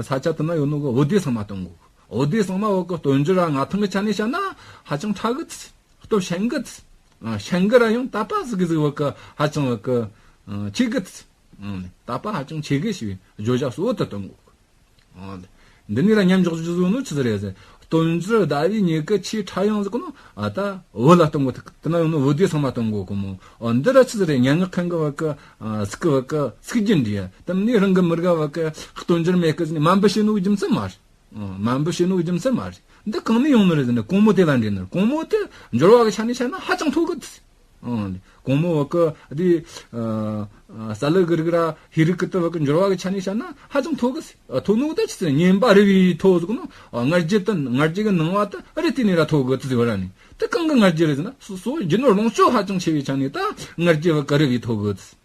ས་ཆ་དེ་ན་ཡོད་ནོ་གི་འོད་སྡེ་ཚང་མ་སྟོན་གོ་གི། འོད་སྡེ་ཚང་མ་བ་གི་སྟོན་འབྱོར་ར་མངའ་ཐང་གི་ཆ་ནས་བཤད་ན་ཧ་ཅང་ཕྲ་གི་ཟེར། སྟོབས་ཞན་གི་ཟེར། ཨ། ཞན་གི་ར་ཡང་དད་པ་ཟིག་གི་ཟིག་བ་གི་ཧ་ཅང་བ་གི། ཨ། ཆེ་གི་ཟེར། ཨ། དད་པ་ཧ་ཅང་ཆེ་གི་ཞེས་པའི་བརྗོད་བྱ་གཙོ་བོ་དེ་སྟོན་གོ་གི། ཨ། འདི་ནས་ར་མཉམ་འཇོག་རྒྱུ་བཟོ་ནོ་ཆི་ཟིག་རེད་ཟེར། སྟོན་འབྱོར་ཟླ་བའི་མྱུ་གུ་ཆེས་ཕྲ་ཡང་ཟེར་གོ་ནོ། ཨ། ད་བོད་ལ་སྟོན་གོ་དེ་ན་ཡོད་ནོ་བོད་སྡེ་ཚང་མ་སྟོན་གོ་གི་མོ། ཨ། འདི་ར་ཆི་ཟིག་རེད། སྙན་ངག་མཁན་གི་བ་གི། ཨ། ཚིག་གི་བ་གི་ཚིག་རྒྱན་འདྲ། དེ་ནས་རང་གི་མི་དགའ་བ་གི་སྟོན་འབྱོར་མེད་གི་ཟེར་ནས་དམའ་འབེབས་བྱེད་ནོ་རྒྱུ་མཚན་མ་རེད། ཨ། དམའ་འབེབས་བྱེད་ནོ་རྒྱུ་མཚན་མ་རེད། འདི་གང་ནས་ཡོང་ནི་རེད་ཟེར་ན་གོང་མོ་དེ་ལ་འདྲེས་ནི་རེད། གོང་མོ་དེ་འབྱོར་བ་གི་ཆ་ནས་བཤད་ན་ཧ་ཅང་མཐོ་གི་ཟེར། ཨང་། གོང་མོ་བ་གི་འདི། ཨ། ཨ། ས་ལུ་གི་རིགས་ར་ཧི་རིགས་ཀྱི་དུ་བ་གི་འབྱོར་བ་གི་ཆ་ནས་བཤད་ན་ཧ་ཅང་མཐོ་གི་ཟེར། མཐོ་ནོ་ད་ཆི་ཟེར། སྙན་པ་རི་བོའི་མཐོ་ཟེར་གོ་ནོ། ཨ། ང་རྒྱལ་དུ་ང་རྒྱལ་གི་སྣང་བ་དུ་རི་དེ་ནས་ར་མཐོ་གི་ཟེར་བ་ར་ནི། དེ་གང་གི་ང་རྒྱལ་རེད་ཟེར་ན། སོ་སོ་རྒྱུ་ནོར་ལོངས་སྤྱོད་ཧ་ཅང་ཆེ་བའི་ཆ་ནས་ད་ང་རྒྱལ་བ་གི་རི་བོའི་མཐོ་གི་ཟེར།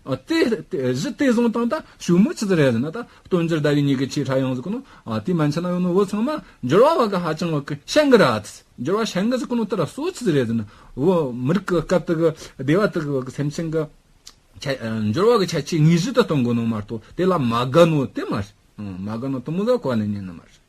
ཨ། དེ་དེ་གཞི་དེ་བཟུང་བཏང་ད་ཞུ་མོ་ཆི་ཟིག་རེད་ཟེར་ན། ད་སྟོན་འབྱོར་ཟླ་བའི་མྱུ་གུ་ཆེས་ཕྲ་ཡང་ཟེར་གོ་ནོ། ཨ། དེ་མན་ཆད་ན་ཡོད་ནོ་བོད་ཚང་མ་འབྱོར་བ་བ་གི་ཧ་ཅང་བ་གི་ཞན་གི་ར་ཟེར། འབྱོར་བ་ཞན་གི་ཟེར་གོ་ནོ་དེ་ར་གཙོ་བོ་ཆི་ཟིག་རེད་ཟེར་ན། བོད་མི་རིགས་གི་སྐབས་དེ་གི་སྡེ་བ་དེ་གི་བ་གི་སེམས་ཅན་གི་ཆ། ཨ། འབྱོར་བ་གི་ཁྱད་ཆོས་དངོས་གཞི་དེ་སྟོན་གོ་ནོ་མ་གཏོགས་དེ་ལ་མ་དགའ་ནོ་དེ་མ་རེད། ཨང་། མ་དགའ་ནོ་དེ་མོ་ཟིག་གོ་ནས་ཉན་ནི་མ་རེད།